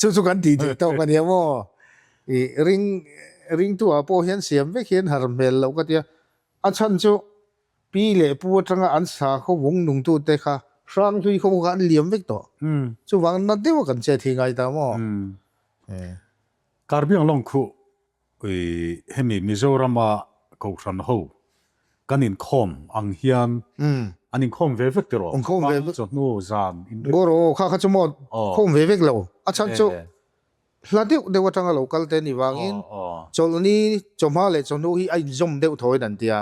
chu chu kan tih theih tawk a nia maw? I ring ringtu-ah pawh hian siam vek hian har hmel loh ka tia, a chhan chu Pi leh pu atanga an sa khaw vung nungtute kha hrang hlui khaw kha an liam vek tawh. Chuvang na deuha kan chet hi ngai ta maw? Karbiang lawng khuh i hemi Mizorama Kohhran ho kan inkhawm ang hian an inkhawm ve vek tiraw? Inkhawm ve vek. Chawhnu zan in. Bawraw kha kha chu maw khawm ve vek lo. A chhan chu Hla deuh deuh atanga lo kal te ni vangin chawlhni chawhma leh chawhnu hi a inzawm deuh thawiin an tia,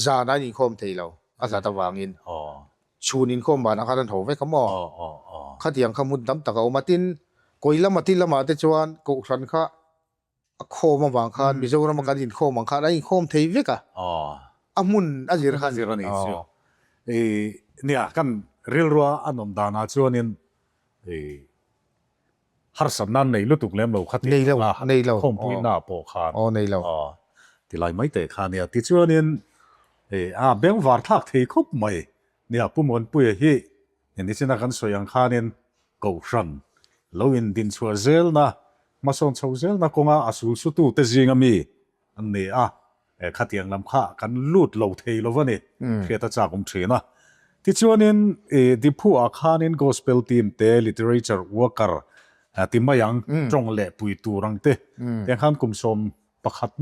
zan a inkhawm thei lo a hlat avangin chhun inkhawm banah khan an ho vek a maw? Khatiang kha hmun tam tak a awm a, tin kawi lama ti lamah te chuan Kohhran kha a khawm avang khan Mizorama kan inkhawm ang khan a inkhawm thei vek a, a hmun a zir khan. A zir a ni chu. Nia kan rilrua a nawm danah chuanin Harsat nan nei lutuk lem lo kha tih Nei lo, a nei lo. Khawmpuina pawh khan Aw, nei lo. Aw, ti lai mai teh kha nia. Tichuanin a bengvar thlak thei khawp mai nia. Pu Muanpuia hi nichina kan sawi ang khanin Kohhran lo indinchhuah zelna, hmasawn chho zelna kawnga a sulsutute zinga mi An ni a, khatiang lam kha kan lut lo thei lo va ni, hriat a chak awm thin a. Tichuanin Diphu-ah khanin Gospel team te, Literature worker ti mai ang, tawng leh pui tur ang te, tiang khan kum 11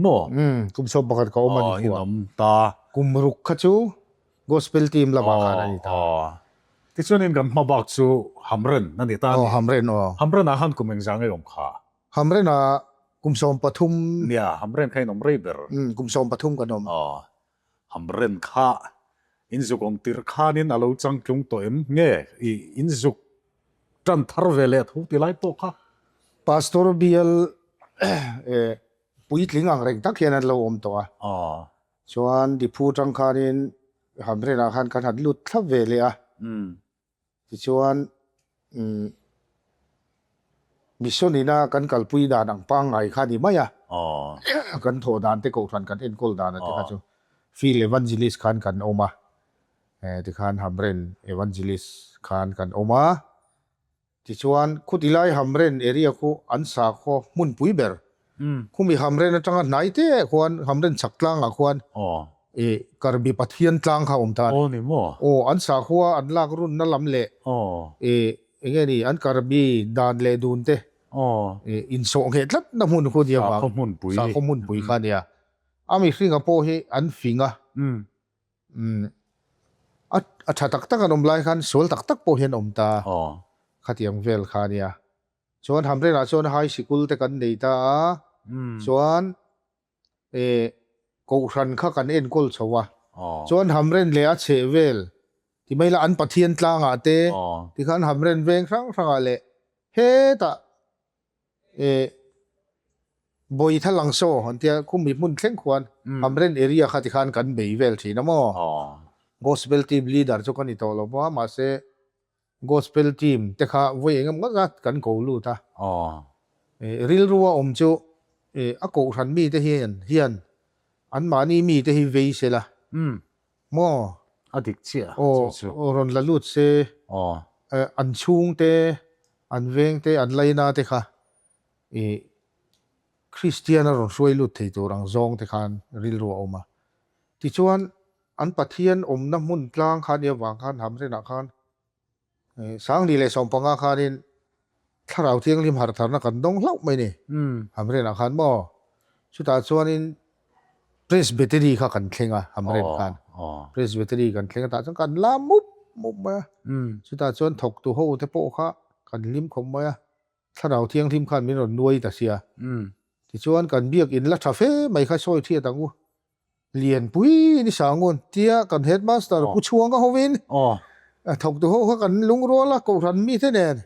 maw? Kum 11 ka awm a Diphu-ah. In awm ta. Kum ruk kha chu Gospel team lamah khan a ni ta. Tichuanin kan hma bak chu Hamren a ni ta a ni. Aw, Hamren aw. Hamren-ah khan kum engzah nge awm kha? Hamren-ah. Kum 13. Nia, Hamren kha in awm rei ber. Umm, kum 13 kan awm. Aw, Hamren kha in zuk awm tirh khanin a lo changtlung tawh em? Nge i in zuk tan thar ve leh tho ti lai pawh kha? Pastor bial puitling ang reng tak hian an lo awm tawh a. Aw. Chuan Diphu tang khanin Hamrenah khan kan han lut thlap ve leh a. Tichuan mission ina kan kalpui dan ang pangngai kha a ni mai a. Kan thawh dan te kohhran kan enkawl dan a te kha chu field evangelist khan kan awm a. Tikhan Hamren evangelist khan kan awm a. Tichuan khutilai Hamren area khu an sakhaw hmunpui ber. Khumi Hamren atanga hnai te khuan Hamren chhak tlangah khuan I Karbi Pathian tlang kha awm ta a ni. Aw ni maw? Aw, an sakhua an lak runna lam leh i enge ni an Karbi dan leh dun te i insawh ngheh tlat na hmun khu nia vang. Sakhaw hmunpui. Sakhaw hmunpui kha nia. A mihringa pawh hi an fing a. A a tha tak tak an awm lai khan sual tak tak pawh hi an awm ta. Khatiang vel kha nia. Chuan Hamrenah chuan high sikul te kan nei ta a. Chuan E, Kohhran kha kan enkawl chho a, chuan Hamren leh a chheh vel ti mai la an Pathian tlangah te tikhan Hamren veng hrang hrangah leh hetah e Bawitha Langsaw an tia khumi hmun thleng khuan Hamren area kha tikhan kan bei vel thin a maw? Gospel team leader chu ka ni tawh lo va, mahse Gospel team te kha vawi eng emaw zat kan ko lut a. Rilru a awm chu a kohhran mite hian hian anmahni mite hi vei se la maw? A dik chiah chu chu. Aw rawn la lut se an chhungte, an vengte, an laina te kha Kristian a rawn hruai lut thei tur ang zawng te khan rilru a awm a. Tichuan An Pathian awmna hmun tlang kha nia vang khan Hamrenah khan Sangli leh Sawmpanga khanin Thlarau Thianghlim harhtharna kan dawng hlauh mai ni Hamrenah khan maw? Chutah chuanin Presbytery kha kan thleng a Hamren khan Presbytery kan thleng a tah chuan kan la mup mup mai a chutah chuan thawktu ho te pawh kha kan hlim khawp mai a Thlarau Thianghlim khan min rawn nuai ta sia tichuan kan biakin la tha fe mai kha sawi thiat ang u. Lianpui ni Sangun tia kan headmaster Pu Chhuanga hovin a thawktu ho kha kan lungrual a kohhran mite nen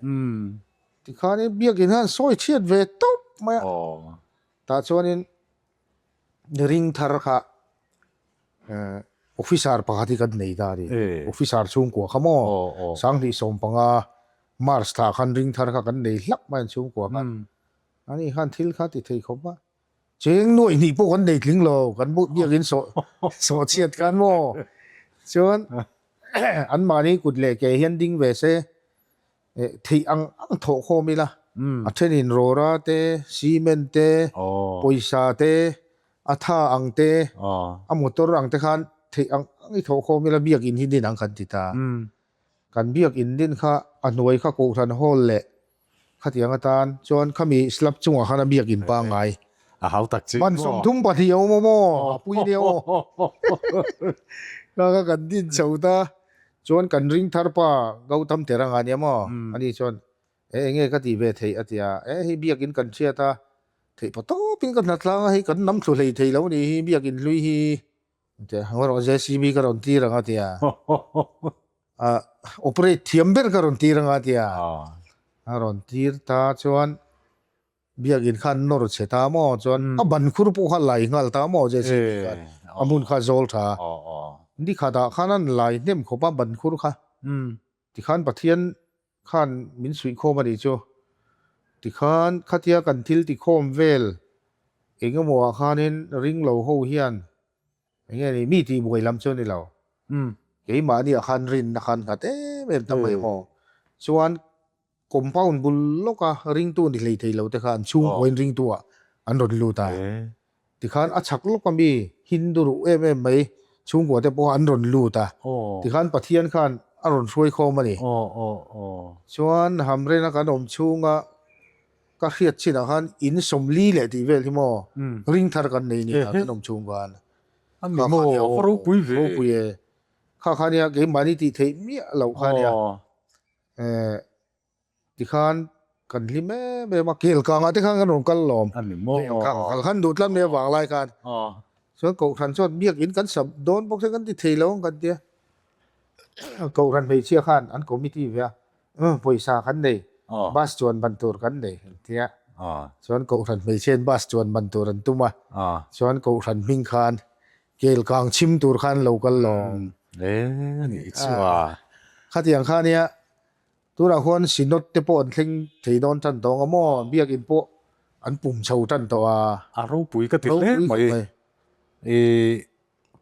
tikhanin biakin hian sawi chhiat ve tawp mai a. Tah chuanin ring thar kha officer pakhat hi kan nei ta a ni. Officer chhungkua kha maw 2015 March thla khan ring thar kha kan nei hlak mai an chhungkua khan. Ani khan thil kha ti thei khawp a. Cheng nuaih hnih pawh kan nei tling lo, kan but biakin sawh sawh chhiat khan maw? Chuan anmahni kut leh ke hian ding ve se, theih ang ang thawh khawm ila, a thenin rawra te, cement te, pawisa te, a tha ang te, a motor ang te khan theih ang ang i thawh khawm ila biakin hi din ang kan ti ta. Kan biakin din kha a hnuai kha Kohhran Hall leh Khatiang atan chuan khami slab chungah khan a biakin pangngai. A hau tak chi. Man 32 a awm awm aw, a pui nia aw. Kha kha kan din chho ta. Chuan kan ring thar pa Gautam Teranga nia maw? Ani chuan e enge ka tih ve theih a ti a, e hei biakin kan hriat a, theih paw tawpin ka hna tlang a, hei kan nam thlu hlei thei lo a nih hi biakin hlui hi. Tia rawh JCB ka rawn tir ang a tia. Operate thiam ber ka rawn tir ang a tia. A rawn tir ta chuan biakin khan nawr chhe ta maw chuan a ban khur pawh kha lai nghal ta maw JCB khan a hmun kha zawl tha. Ni khatah khan an lai hnem khawp a ban khur kha. Tikhan Pathian khan min suihkhawm a nih chu. Tikhan khatia kan thil tikhawm vel eng emaw ah khanin ring lo ho hian eng nge ni mi tihbuai lam chu a ni lo. Keimahni ah khan rinna khan nghat em em ta mai maw. Chuan compound bul lawka ringtu ni hlei thei lo te kha an chhungkuain ringtu ah an rawn lut a. Tikhan a chhak lawk a mi Hindu ruh em em mai chhungkua te pawh an rawn lut a, tikhan Pathian khan a rawn hruai khawm a ni. Chuan Hamrena kan awm chhunga ka hriat chinah khan in 40 leh tih vel hi maw ring thar kan nei nia kan awm chhung khan. Kha kha nia aw ropui ve. Ropui e. Kha kha nia keimahni tih theih miah loh kha nia. Tikhan. Kan hlim em em a, Kelkangah te khan kan rawn kal lawm. A ni maw? Kelkang kal khan duh tlat mai a vanglai khan. Chuan Kohhran chuan biakin kan sap dawn bawk se kan ti thei lo ang kan tia. Kohhran hmeichhia khan an committee ve a, pawisa kan nei, bus chuan ban tur kan nei an tia. Chuan Kohhran hmeichhiain bus chuan ban tur an tum a, chuan Kohhran hming khan Kelkang chhim tur khan lo kal lawm. E a nih chu a. Khatiang kha nia Tunah khuan Synod te pawh an thleng thei dawn tan tawh ang a maw? Biakinn pawh an pum chho tan tawh a. A ropui ka ti hle mai. I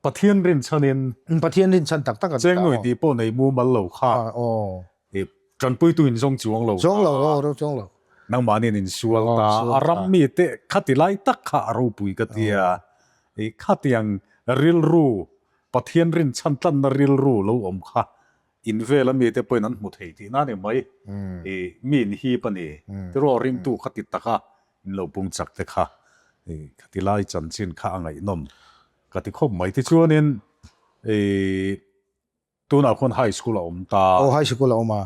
Pathian rinchhanin. Pathian rinchhan tak tak an ta. Chengnuai tih pawh nei mumal lo kha. I tanpuitu in zawng chuang lo. Chuang lo, aw ro chuang lo. Nangmahniin in sual ta. A ram mi te khati lai tak kha a ropui ka ti a. I khatiang rilru Pathian rinchhan tlanna rilru lo awm kha In vel a mite pawhin an hmu thei tihna a ni mai. I mi in hip a ni. Tiraw ringtu kha ti taka in lo pung chak te kha i khati lai chanchin kha a ngaihnawm ka ti khawp mai. Tichuanin i tunah khuan high school a awm ta. Aw high school a awm a.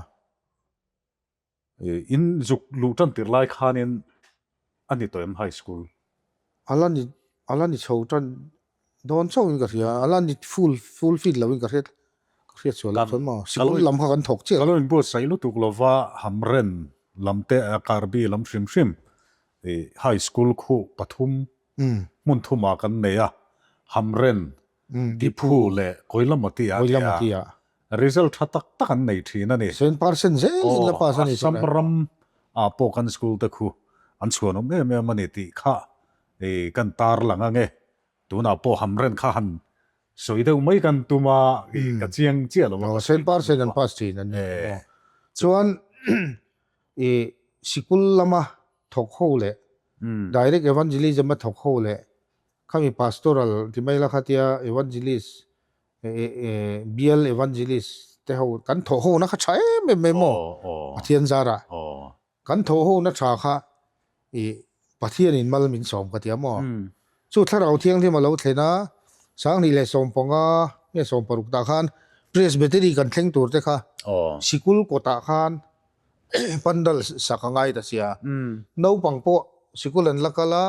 In zuk luh tan tir lai khanin a ni tawh em high school? A la ni, a la ni chho tan dawn chauh in ka hria, a la ni full, full fit lo in ka hriat, ka hriat sual lo chuan maw, sikul lam kha kan thawk chiah. Ka lo inbuatsaih lutuk lova Hamren lam te, Karbi lam hrim hrim high school khuh pathum hmun thumah kan nei a, Hamren Diphu leh Koilamati ah tia result tha tak tak an nei thin a ni. Cent percent zel in la pass a ni chuan. Assam ram ah pawh kan school te khu an chhuanawm em em a ni tih kha kan tar lang ange. Tunah pawh hamren kha han sawi deuh mai kan tum a, ka chiang chiah lo a. Cent percent an pass thin a ni. Chuan i sikul lama thawk ho leh direct evangelism a thawk ho leh Khami pastoral ti mai la khatia evangelist bial evangelist te ho kan thawh ho na kha tha em em mai maw Pathian zarah kan thawh ho na tha kha i Pathian in mal min sawm ka tia maw chu thlarau thianghlim a lo thlen a Sanghnih leh sawmpanga nge sawmparuk tah khan Presbytery kan thleng tur te kha sikul kawtah khan pandal sak a ngai ta sia naupang pawh sikul an la kal a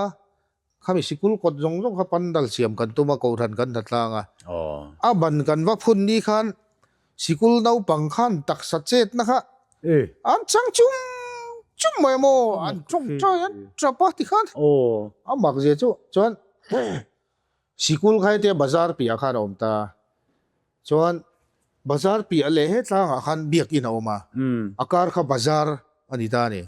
Khami sikul kawt zawng zawng kha pandal siam kan tum a, kohhran kan hna tlang a. A ban kan va phun ni khan sikul naupang khan taksa chetna kha an chang chum chum mai maw, an tawngtai an tap a tikhan a mak zia chu chuan sikul kha hetia bazar piah khan a awm ta. Chuan bazar piah leh he tlangah khan biakin a awm a, a kar kha bazar a ni ta a ni.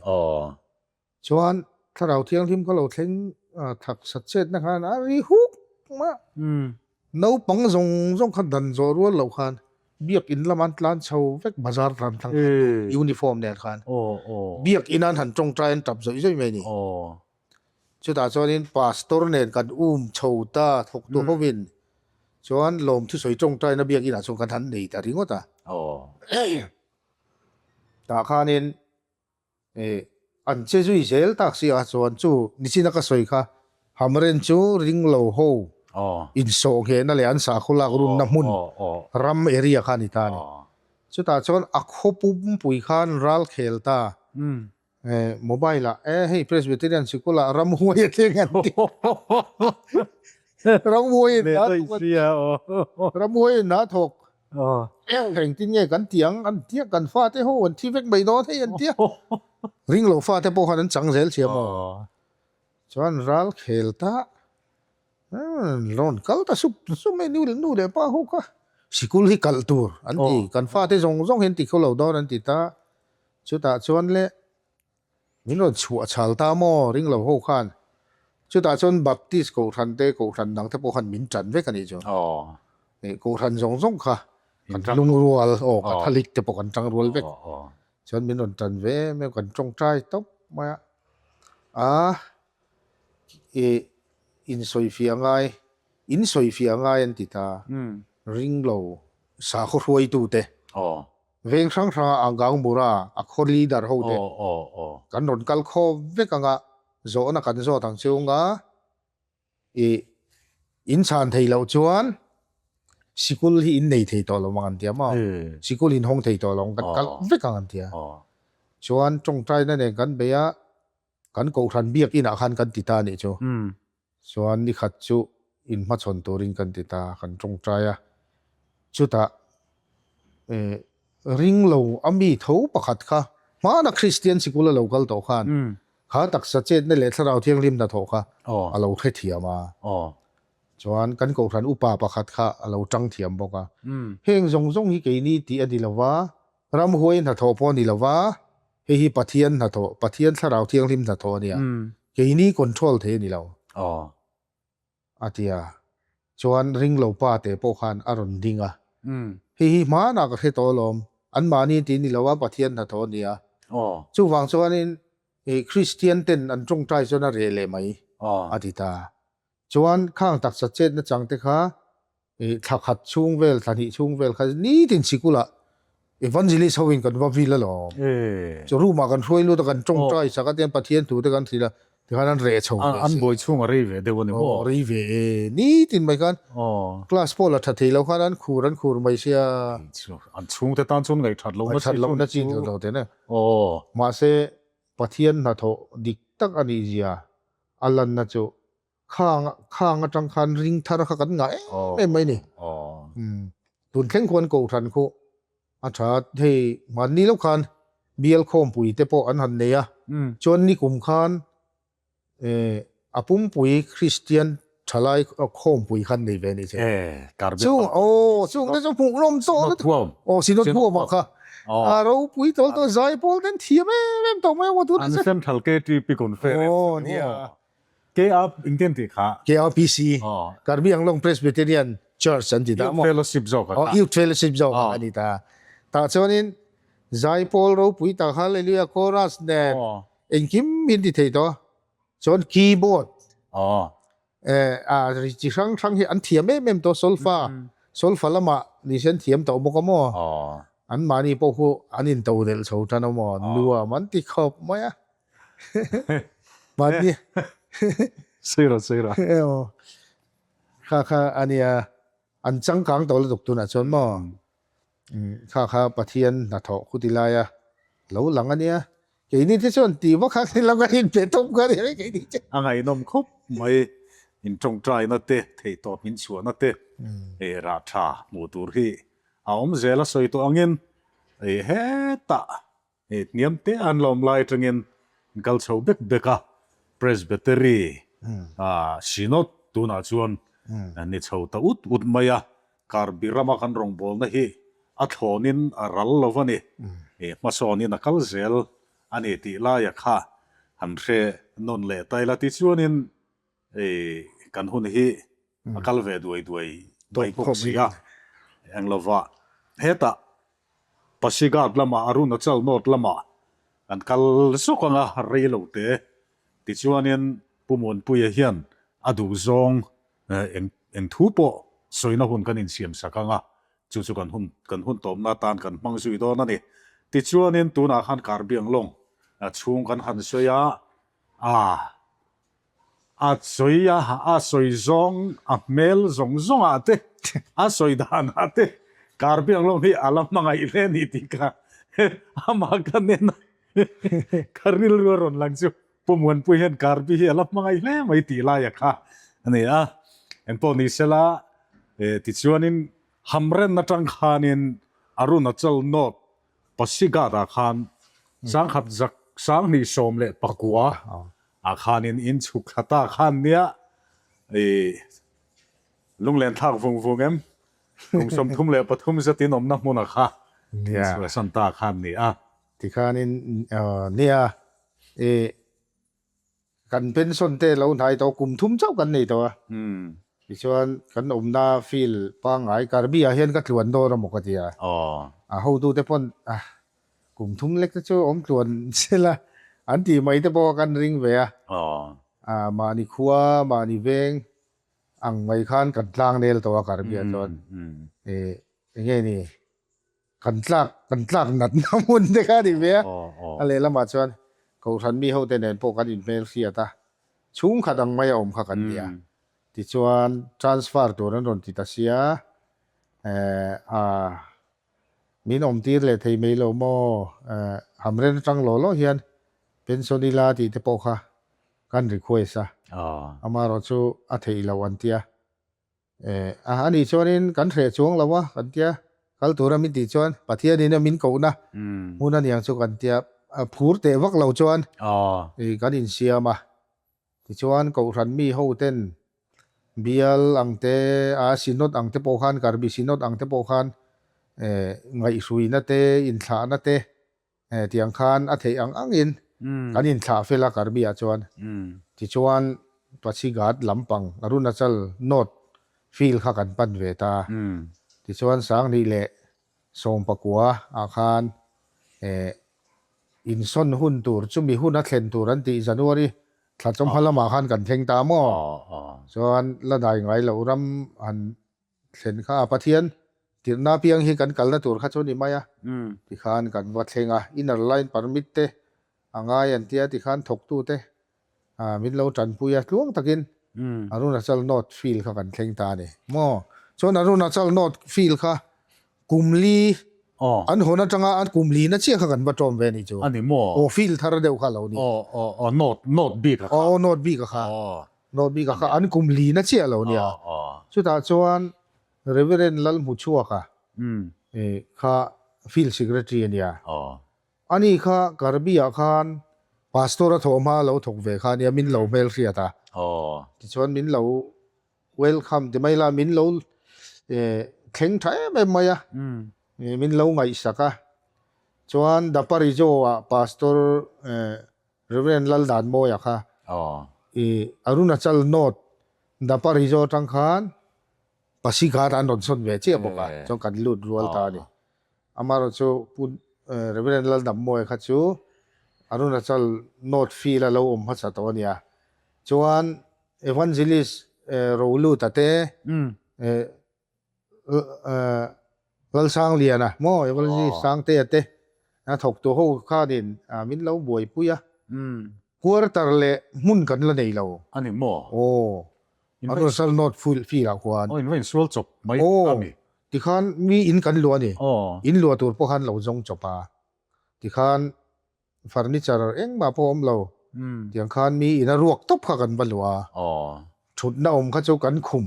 Chuan Thlarau Thianghlim ka lo thleng thak sat chetna khan a ri huk mai a. Naupang zawng zawng kha dan zawh rual loh khan biakin lam an tlan chho vek bazar tlan thlang khan uniform nen khan biakin an han tawngtai an tap zawih zawih mai a ni. Chutah chuanin pastor nen kan um chho ta thawktu hovin chuan lawmthusawi tawngtaina biakinah chuan kan han nei ta ringawt a. Tah khanin Eh, an che zui zel tak si a chuan chu nichina ka sawi kha Hamren chu ring lo ho insawh nghehna leh an sakhaw lak runna hmun ram area kha a ni ta a ni. Chutah chuan a khaw pumpui khan ral khel ta. Eh, mobile ah eh hei Presbyterian sikul ah ramhuai a thleng an ti. Ramhuai in a thawk a ti. Ramhuai in a thawk. Engtin nge kan ti ang an tia kan fate ho an thi vek mai dawn hei an tia. Ring lo fate pawh khan an chang zel thiam aw. Chuan ral khel ta rawn kal ta sup sup mai nu nu leh pa ho kha sikul hi kalh tur an ti kan fate zawng zawng hi an ti kho lo dawn an ti ta. Chutah chuan le Min rawn chhuah chhal ta maw ring lo ho khan. Chutah chuan Baptist kohhran te kohhran dang te pawh khan min tan vek a nih chu. Ih kohhran zawng zawng kha kan lungrual aw Catholic te pawh kan tangrual vek. Chuan min rawn tan ve em em kan tawngtai tawp mai a. A ih insawifiah ngai insawifiah ngai an ti ta ring lo sakhaw hruaitu te. Veng hrang hranga a Gangbura a khaw leader ho te kan rawn kal khaw vek anga zawhna kan zawt ang chunga i in chhan thei loh chuan sikul hi in nei thei tawh lo ang an tia maw? Sikul in hawng thei tawh lo ang kan kal vek ang an tia. Chuan tawngtaina nen kan bei a, kan kohhran biakinah khan kan ti ta a nih chu. Chuan nikhat chu inhmachhawn turin kan ti ta, kan tawngtai a. Chutah ring lo a mi tho pakhat kha hmana Kristian sikul a lo kal tawh khan kha taksa chetna leh thlarau thianghlim hnathawh kha a lo hrethiam a. Chuan kan kohhran upa pakhat kha a lo tang thiam bawk a. Heng zawng zawng hi keini tih a ni lo va, ramhuai hnathawh pawh a ni lo va, hei hi Pathian hnathawh, Pathian thlarau thianghlim hnathawh a nia. Keini control thei a ni lo. A ti a. Chuan ringlo pa te pawh khan a rawn ding a. Hei hi hmanah ka hre tawh alawm, anmahni tih a ni lo a, Pathian hnathawh a nia. Chuvang chuanin Kristian ten an tawngtai chuan a reh leh mai, a ti ta. Chuan khang taksa chetna chang te kha thla khat chhung vel, thla hnih chhung vel kha nitin sikulah Evangelist ho in kan va vil alawm. Chu room ah kan hruai lut a, kan tawngtai sak a, tian Pathian thu te kan hrilh a, tikhan an reh chho ve si. An buai chhung a rei ve deuh a ni maw? Aw, rei ve e. Nitin mai khan class pawh la tha thei lo khan an khur an khur mai sia. An chhungte tan chuan ngaihthat lohna chi chu. Ngaihthat lohna chi chu lo te ne. Mahse Pathian hnathawh dik tak a nih zia a lanna chu khang khang atang khan ring thar kha kan ngah em em mai ni. Tun thleng khuan kohhran khu a tha hei mahni lo khan bial khawmpui te pawh an han nei a, chuan nikum khan a pumpui Kristian thalai khawmpui khan nei ve a ni che. Chung aw chung te chu hmuh rawm tawh lutuk aw Synod huam ah kha a ropui tawl tawh zai pawl ten thiam em em tawh mai a maw tunah chuan. An Central KTP Conference aw nia KR engtin tih kha? KRPC Karbi Anglong Presbyterian Church an ti ta maw? Youth Fellowship zawk a kha. Youth Fellowship zawk a ni ta. Tah chuanin zai pawl ropui tak Hallelujah Chorus nen engkim min ti thei tawh a. Chuan keyboard a ri chi hrang hrang hi an thiam em em tawh solfa solfa lamah ni se an thiam tawh bawk a maw? An mahni pawh khu an in to delh chho tan a maw? Nuam an ti khawp mai a. Mahni Sira sira. Kha kha ania an changkang tawh lutuk tunah chuan maw kha kha Pathian hnathawh khuti laia lo lang ania keini te chuan tih vak kha lo kan inpe tawp kha ania keini chu. A ngaihnawm khawp mai intawngtaina te theihtawp min chhuahna te rah tha hmuh tur hi a awm zel a sawi tawh angin hetah Hei hniam te an lawm lai atangin an kal chho bek bek a, Presbytery Synod tunah chuan ni chho ta ut ut mai a, Karbi rama kan rawngbawlna hi a thlawnin a ral lo a ni, hmasawnin a kal zel a ni tih laia kha han hre nawn leh ta ila tichuanin kan hun hi a kal ve duai duai mai bawk si a, englova hetah Pasighat lamah Arunachal North lamah kan kal zawk ang a, rei lo te. Tichuanin Pu Muanpuia hian a duh zawng eng eng thu pawh sawina hun kan insiam sak ang a, chu chu kan hun kan hun tawpna atan kan hmang zui dawn a ni. Tichuanin tunah khan Karbianglong chhung kan han sawi a, aa. A sawi a, a sawi zawng, a hmel zawng zawngah te, a sawi danah te Karbiang lawm hi a la hmangaih hle a ni tih kha amah ka nen a, ka rilru a rawn lang chu Pu Muanpui hian Karbi hi a la hmangaih hle mai tih laia kha a ni a. Engpawh ni sela, tichuanin Hamren atang khanin Arunachal North Pasighat-ah khan sangkhat zak 2019 ah khanin in chhuk thla ta khan nia i lunglen thlak vung vung em kum 33 zetin awmna hmuna kha in chhuahsan ta khan ni a. Tikhanin nia i Kan pension te lo hnai tawh kum thum chauh kan nei tawh a, tichuan kan awmna field pangngai Karbi ah hian ka tluan dawn a maw ka ti a, a hotu te pawn kum thum lek te chu awm tluan sela an tih mai te pawh kan ring ve a, mahni khua mahni veng ang mai khan kan tlang nel tawh a Karbi ah chuan enge ni. Kan tlak kan tlak natna hmun te kha a ni ve a, a lehlamah chuan Kohhran mi hote nen pawh kan inhmel hriat a, chhungkhat ang mai a awm kha kan ti a. Tichuan transfer tur an rawn ti ta sia, eh a Min awm tir leh thei mai lo maw? Hamren atang law law hian pension ila tih te pawh kha kan request a, amaherawh chu a theih loh an tia. A nih chuanin kan hreh chuang lo a kan tia, kal tura min tih chuan Pathianin a min kohna hmun aniang chu kan tia, phur teh vak lo chuan kan insiam a. Tichuan Kohhran mi ho ten bial ang te, a Synod ang te pawh khan, Karbi Synod ang te pawh khan ngaihhruina te, inthlahna te tiang khan a theih ang angin kan inthlah fel a Karbi ah chuan. Tichuan Pasighat lampang Arunachal North field kha kan pan ve ta. Tichuan Sanghnih leh 19 ah khan Insawn hun tur, chumi hun a thlen tur an tih January thla chawmha lamah khan kan thleng ta maw? Chuan la dai ngai loh ram han thlen kha a Pathian tirhna apiang hi kan kalna tur kha chu ni mai a, tikhan kan va thleng a, inner line permit te a ngai an tia tikhan thawktute min lo tanpui a, tluang takin Arunachal North Field kha kan thleng ta a ni maw? Chuan Arunachal North Field kha kum li an hawn atanga an kum li na chiah kha kan va tawm ve a nih chu. A ni maw? Aw field thar deuh kha a lo ni. Aw aw aw North North bik a kha. Aw North bik a kha. North bik a kha an kum li na chiah a lo nia. Chutah chuan Reverend Lalhmuchhuaka kha field secretary a nia. Ani kha Karbi-ah khan Pastor a thawh hma lo thawk ve kha ania min lo hmel hriat a. Tichuan min lo welcome ti mai la min lo thleng tha em em mai a, min lo ngaihsak a. Chuan Daparijo-ah Pastor Reverend Laldanmawia kha Arunachal North Daparijo atang khan Pasighat an rawn sawn ve chiah bawk a, chuan kan lut rual ta a ni. Amaherawh chu Pu Reverend Laldammawia kha chu Arunachal North Field a lo awm hmasa tawh a nia. Chuan Evangelist Roluta te, Lalsangliana maw Evangelist Sangtea te a thawktu ho khanin min lo buaipui a. Quarter leh hmun kan la nei lo. A ni maw? Aw. Arunachal North Field ah khuan. Aw, in va insual chawp mai a mi? Tikhan mi in kan luah a ni. In luah tur pawh khan lo zawng chawp a. Tikhan furniture engmah pawh a awm lo. Tiang khan mi in a ruak tawp kha kan va luah a. Thutna awm kha chu kan khum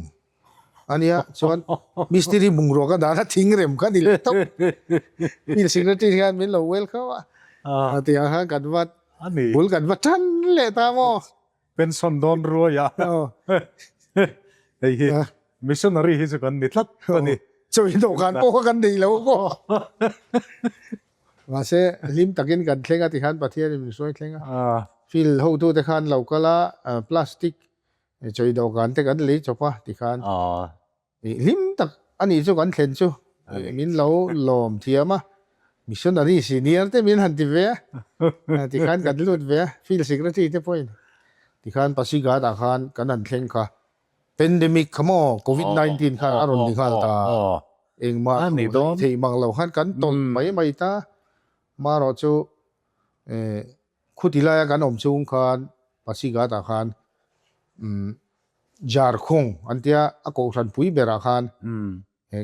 a nia. Chuan mistiri bungrua ka dan a thing rem kha ni leh tawp. Field secretary hian min lo welcome a. Tiang khan kan va bul kan va tan leh ta maw? Pension dawn ruai a. Hei hi missionary hi chu kan ni tlat a ni. Chawi dawhkan pawh kha kan nei lo maw? Mahse hlim takin kan thleng a tikhan Pathianin min hruai thleng a. Field hotute khan lo kal a, plastic chawi dawhkan te kan lei chawp a tikhan. Hlim tak a nih chu kan thlen chu min lo lawm thiam a, missionary senior te min han ti ve a, tikhan kan lut ve a, field secretary te pawhin tikhan Pasighat ah khan kan han thleng kha, pandemic kha maw covid 19 khan a rawn ni nghal ta, engmah theih mang lo khan kan tawlh mai mai ta, marawh chu Khuti laia kan awm chung khan Pasighat ah khan Jharkhong an tia a kohhran pui berah khan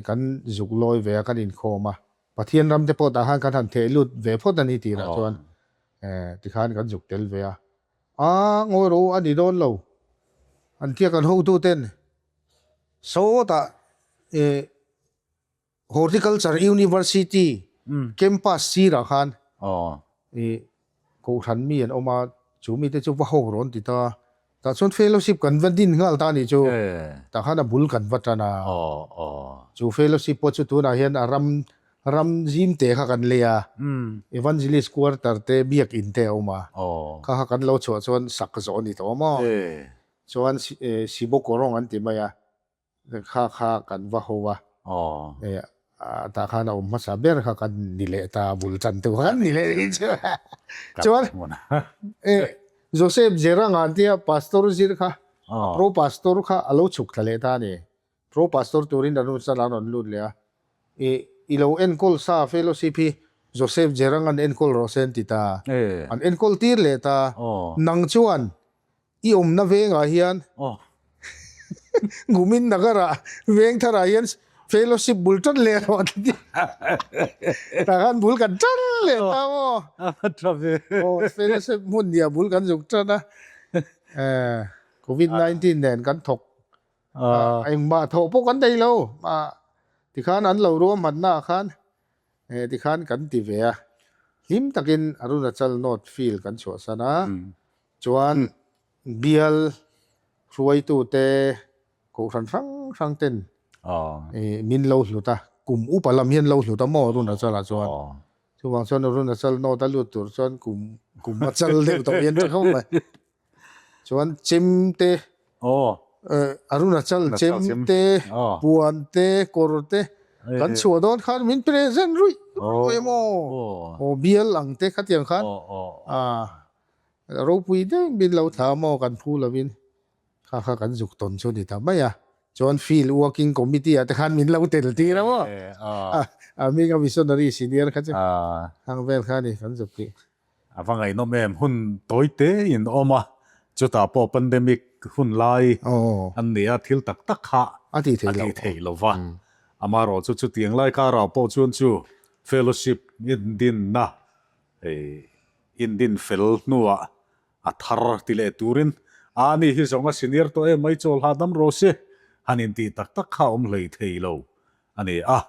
kan zuk lawi ve a kan inkhawm a, Pathian ram te pawh tah khan kan han theh lut ve phawt a ni tirah chuan tikhan kan zuk tel ve a, a ngawi rawh u a ni dawn lo an tia kan hotu ten sawtah Horticulture University campus sirah khan ih kohhran mi an awm a, chu mite chu va ho rawn ti ta. Tah chuan fellowship kan va din nghal ta a nih chu. Tah khan a bul kan va tan a. Chu fellowship pawh chu tunah hian a ram ram zim te kha kan lei a. Evangelist quarter te biak in te a awm a. Kha kha kan lo chhuah chuan sak zawh a ni tawh maw? Chuan Sibokorong an ti mai a. Kha kha kan va ho a, tah khan a awm hmasa ber kha kan ni leh ta, bul chan tu kha kan ni leh thin chu. Chuan Joseph Zeranga an tia pastor zir kha, pro pastor kha a lo chhuk thla leh ta a ni. Pro pastor turin a rawn a rawn lut leh a, i lo enkawl sa fellowship hi Joseph Zeranga'n enkawl rawh se an ti ta, an enkawl tir leh ta, nang chuan I awmna vengah hian Gumin Nagar-ah veng tharah hian Fellowship bul tan leh rawh an ti. Tah khan bul kan tan leh ta maw? A va tha ve. Aw, fellowship hmun nia bul kan zuk tan a. Eh, Covid 19 nen kan thawk. Engmah thawh pawh kan nei lo. Tikhan an lo ruahmanna ah khan eh tikhan kan ti ve a. Hlim takin Arunachal North Field kan chhuahsan a. Chuan bial hruaitute Kohhran hrang hrang ten min lo hlut a, kum upa lam hian lo hlut a maw Arunachal ah chuan. Chuvang chuan Arunachal North a lut tur chuan kum kum a chal deuh tawh hian tha khawp mai. Chuan chem te, Arunachal chem te, puan te, kawr te kan chhuah dawn khan min present ruih ruih maw. Aw bial ang te khatiang khan ropui deuh min lo thla maw kan phu lovin. Kha kha kan zuk tawn chu a ni ta mai a, chuan Field Working Committee ah te khan min lo tel tir a maw? A hming a missionary senior kha chu hang vel kha a ni kan zuk tih. A va ngaihnawm em, hun tawi te in awm a, chutah pawh pandemic hun lai an ni a, thil tak tak kha a ti thei lo va, amaherawh chu chutiang lai karah pawh chuan chu fellowship indinna indin fel hnuah A thar ti leh turin a ni hi zawng a senior tawh em mai chawl hahdam rawh se han intih tak tak kha a awm hlei thei lo a ni a,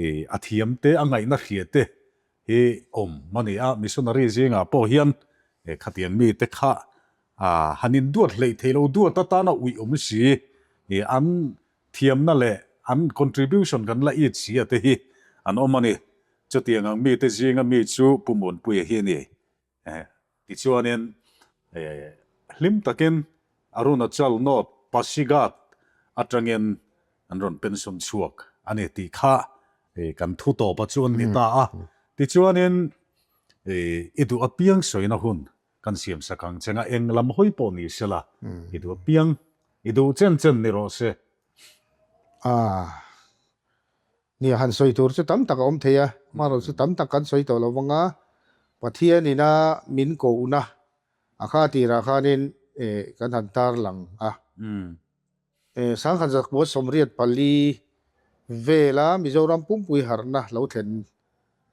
i a thiam te a ngaihna hria te hi awm a ni a, missionary zingah pawh hian khatiang mite kha han induat hlei thei lo duat atana uih awm si i an thiamna leh an contribution kan la it si a te hi an awm a ni. Chutiang ang mite zinga mi chu Pu Muanpuia hi a ni. Tichuanin hlim takin Arunachal North Pasighat atangin an rawn pension chhuak a ni tih kha kan thu tawpa chu an ni ta a. Tichuanin i duh apiang sawina hun kan siam sak ang che nga eng lam hawi pawh ni sela i duh apiang i duh chen chen ni rawh se. Nia, han sawi tur chu tam tak a awm thei a, hmanraw chu tam tak kan sawi tawh lo vang a, Pathianina min kohna a kha tirah khanin kan han tarlang a. Sangkhat zakua 84 vela Mizoram pumpui harhna lo thlen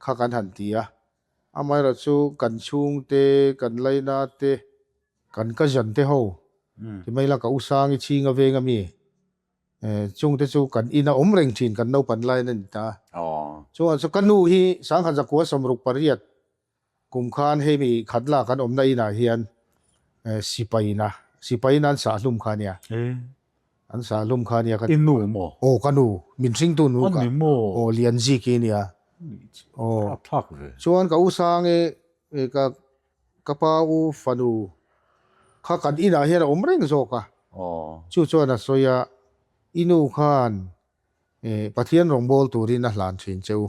kha kan han ti a, amaherawh chu kan chhungte, kan laina te, kan cousin te ho ti mai la ka u Sangi chhinga veng ami Chungte chu kan ina awm reng thin kan naupan lain a ni ta. Chungah chu ka nu hi 1968 kum khan hemi Khatla kan awmna inah hian sipaina sipaina an sahhlum kha ania. An sahhlum kha ania ka I nu maw? Aw ka nu, min hringtu nu ka. A ni maw? Aw Lianziki ania. Aw. Thlak ve. Chuan ka u Sangi ka Ka pa u fanu kha kan inah hian a awm reng zawk a, chu chuan a sawi a, I nu khan Pathian rawngbâwl turin a hlan thin che u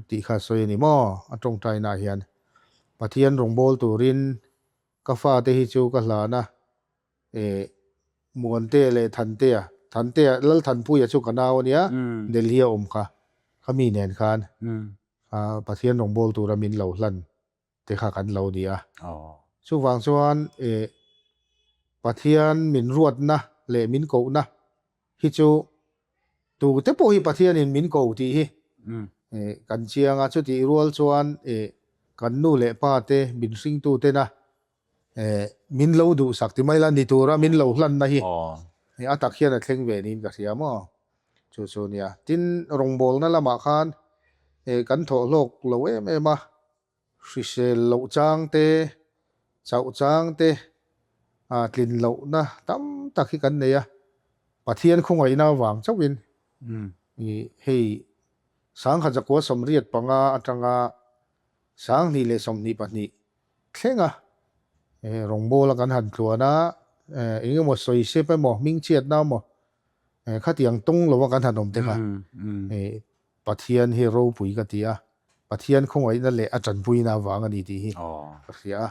tih kha a sawi a ni maw? A tawngtainaah hian Pathian rawngbâwl turin ka fate hi chu ka hlan a, Muantea leh Thantea, Thantea, Lalthanpuia chu ka nau a nia, Delhi a awm kha, kha mi nen khan Pathian rawngbâwl tura min lo hlan te kha kan lo ni a. Chuvang chuan Pathian min ruatna leh min kohna hi chu tute pawh hi Pathianin min ko tih hi kan chiang a. Chutih rual chuan kan nu leh pa te min hringtu tena min lo duhsak ti mai la ni tura min lo hlanna hi a tak hian a thleng ve niin ka hria maw. Chu chu nia. Tin, rawngbawlna lamah khan kan thawh hlawk lo em em a, hrisel loh chang te, chauh chang te, tlin lohna tam tak hi kan nei a. Pathian khawngaihna avang chauhin hei 1985 atanga 2022 thleng a, rawngbawla kan han tluan a, eng emaw sawi sep emaw, hmingchhiatna emaw Khatiang tawng lova kan han awm te kha Pathian hi ropui ka ti a, Pathian khawngaihna leh a tanpuina avang a ni tih hi ka hria a.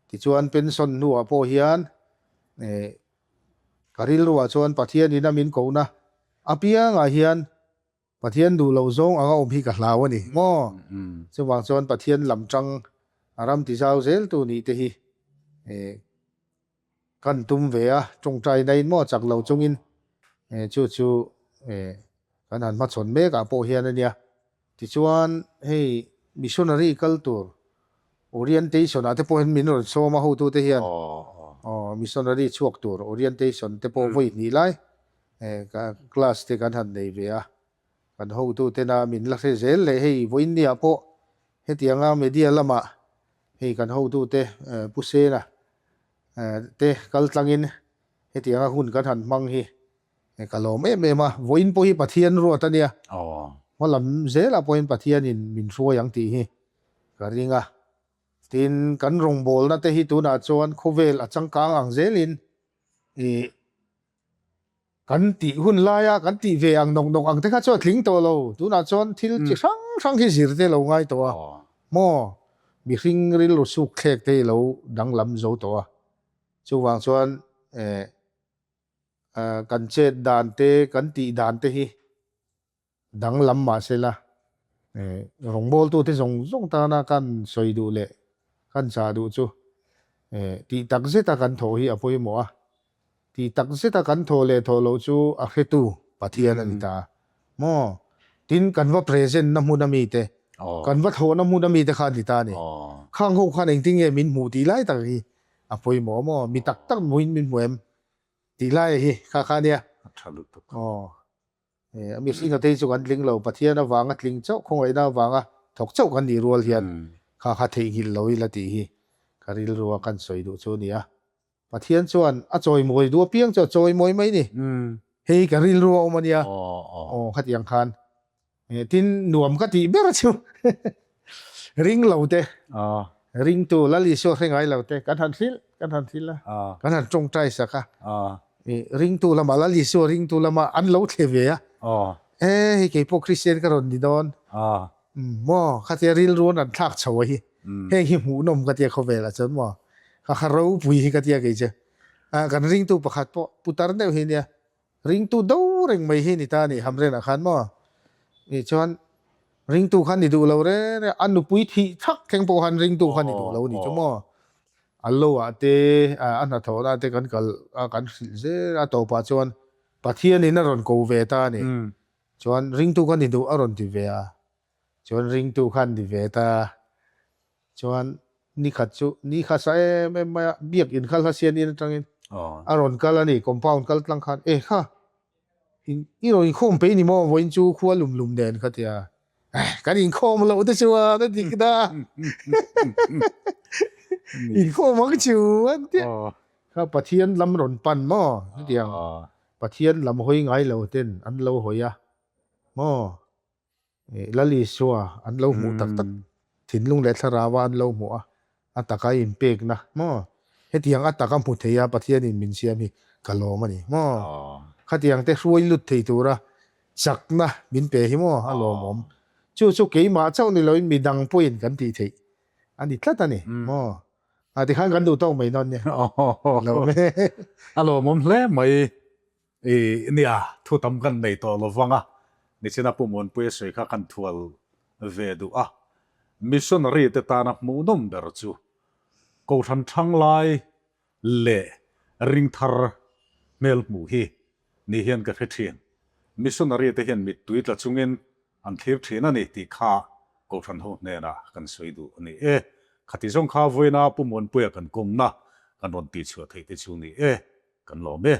Tichuan pension hnuah pawh hian ka rilruah chuan Pathianin a min kohna apiangah hian Pathian duh loh zawng anga awm hi ka hlau a ni maw? Chuvang chuan Pathian lam tang a ram tizau zeltu nih te hi Kan tum ve a, tawngtaina in maw chak lo chungin chu chu kan han hmachhawn mek ah pawh hian a nia. Tichuan hei missionary kal tur orientation ah te pawh hian min rawn sawm a hotute hian aw missionary chhuak tur orientation te pawh vawi hnih lai class te kan han nei ve a. Kan hotutena min la hre zel leh hei vawiinniah pawh hetianga media lamah hei kan hotute Pu Sena te kal tlangin hetianga hun kan han hmang hi ka lawm em em a. Vawiin pawh hi Pathian ruat a nia. Hma lam zelah pawhin Pathianin min hruai ang tih hi ka ring a. Tin, kan rawngbawlna te hi tunah chuan khawvel a changkang ang zelin ih Kan tih hun laia kan tih ve ang nawk nawk ang te kha chu a tling tawh lo. Tunah chuan thil chi hrang hrang hi zir te lo ngai tawh a. Maw? Mihring rilru suk thlek te hi lo danglam zo tawh a. Chuvang chuan eh kan chet dan te, kan tih dan te hi Danglam mahsela, rawngbawltute zawng zawng tana kan sawi duh leh kan chah duh chu tih tak zeta kan thawh hi a pawimawh a. Tih tak zeta kan thawh leh thawh loh chu a hretu Pathian a ni ta maw? Tin, kan va present na hmun a mite, kan va thawhna hmun a mite kha a ni ta a ni. Khang ho khan engtin nge min hmuh tih lai tak hi a pawimawh a maw? Mi tak tak hmuhin min hmu em? Tih lai hi kha kha a nia. A tha lutuk. Aw. A mihring a tei chu kan tling lo, Pathian avanga tling chauh, khawngaihna avanga thawk chauh kan nih rual hian kha kha theihnghilh lo ila tih hi ka rilrua kan sawi duh chu a ni a. Pathian chuan a chawimawi duh apiang chu a chawimawi mai ni. Hei ka rilrua awm a nia. Aw khatiang khan. Tin nuam ka tih ber chu ring lo te, ringtu Lal Isua hre ngai lo te kan han hrilh, kan han hrilh a, kan han tawngtai sak a. Ringtu lama Lal Isua ringtu lama an lo thle ve a, e hei kei pawh Kristian ka rawn ni dawn maw khatia rilru an rawn thlak chho a hi heng hi hmuhnawm ka tia khawvelah chuan maw ka kha ropui hi ka tia kei chu kan ringtu pakhat pawh putar deuh hi nia ringtu do reng mai hi ni ta a nih Hamrenah khan maw nih chuan ringtu khan ni duh lo re re a nupui thih thak thleng pawh khan ringtu khan ni duh lo a ni chu maw. A lo ah te, a hnathawhna te kan kal a, kan hrilh zel a, tawpah chuan Pathianin a rawn ko ve ta a ni. Chuan ringtu kha ni duh a rawn ti ve a, chuan ringtu kha an ni ve ta a. Chuan ni khat chu ni kha sa em em mai a, biak in kal kha sian in atangin a rawn kal a ni, compound kal tlang khan, e kha I rawn inkhawm peih ni maw vawiin chu khua lum lum nen kha tia kan inkhawm loh te chuan a dik na inkhawm ang chu an tia kha Pathian lam rawn pan maw chutiang Pathian lam hawi ngai lo ten an lo hawi a maw Lal Isua an lo hmuh tak tak thinlung leh thlarau a an lo hmuh a, a taka inpekna maw? Hetiang a taka hmu thei a Pathianin min siam hi ka lawm a ni maw? Khatiang te hruai lut thei tura chakna min pe hi maw a lawmawm. Chu chu keimah chauh ni loin midang pawhin kan tih theih a ni tlat a ni maw? A tikhan kan duh tawk mai dawn nia. Lawm e. A lawmawm hle mai. I nia, thu tam kan nei tawh lo vang a, nichina Pu Muanpuia sawi kha kan thual ve duh a. Missionary te tana hmuhnawm ber chu Kohhran Thanglai leh Ringthar hmel hmuh hi ni hian ka hre thin. Missionary te hian mittui tla chungin an thlir thin a ni tih kha Kohhran ho hnenah kan sawi duh a ni e. Khati zawng kha vawiina Pu Muanpuia kan kawmna kan rawn tihchhuah theih te chu ni e. Kan lawm e.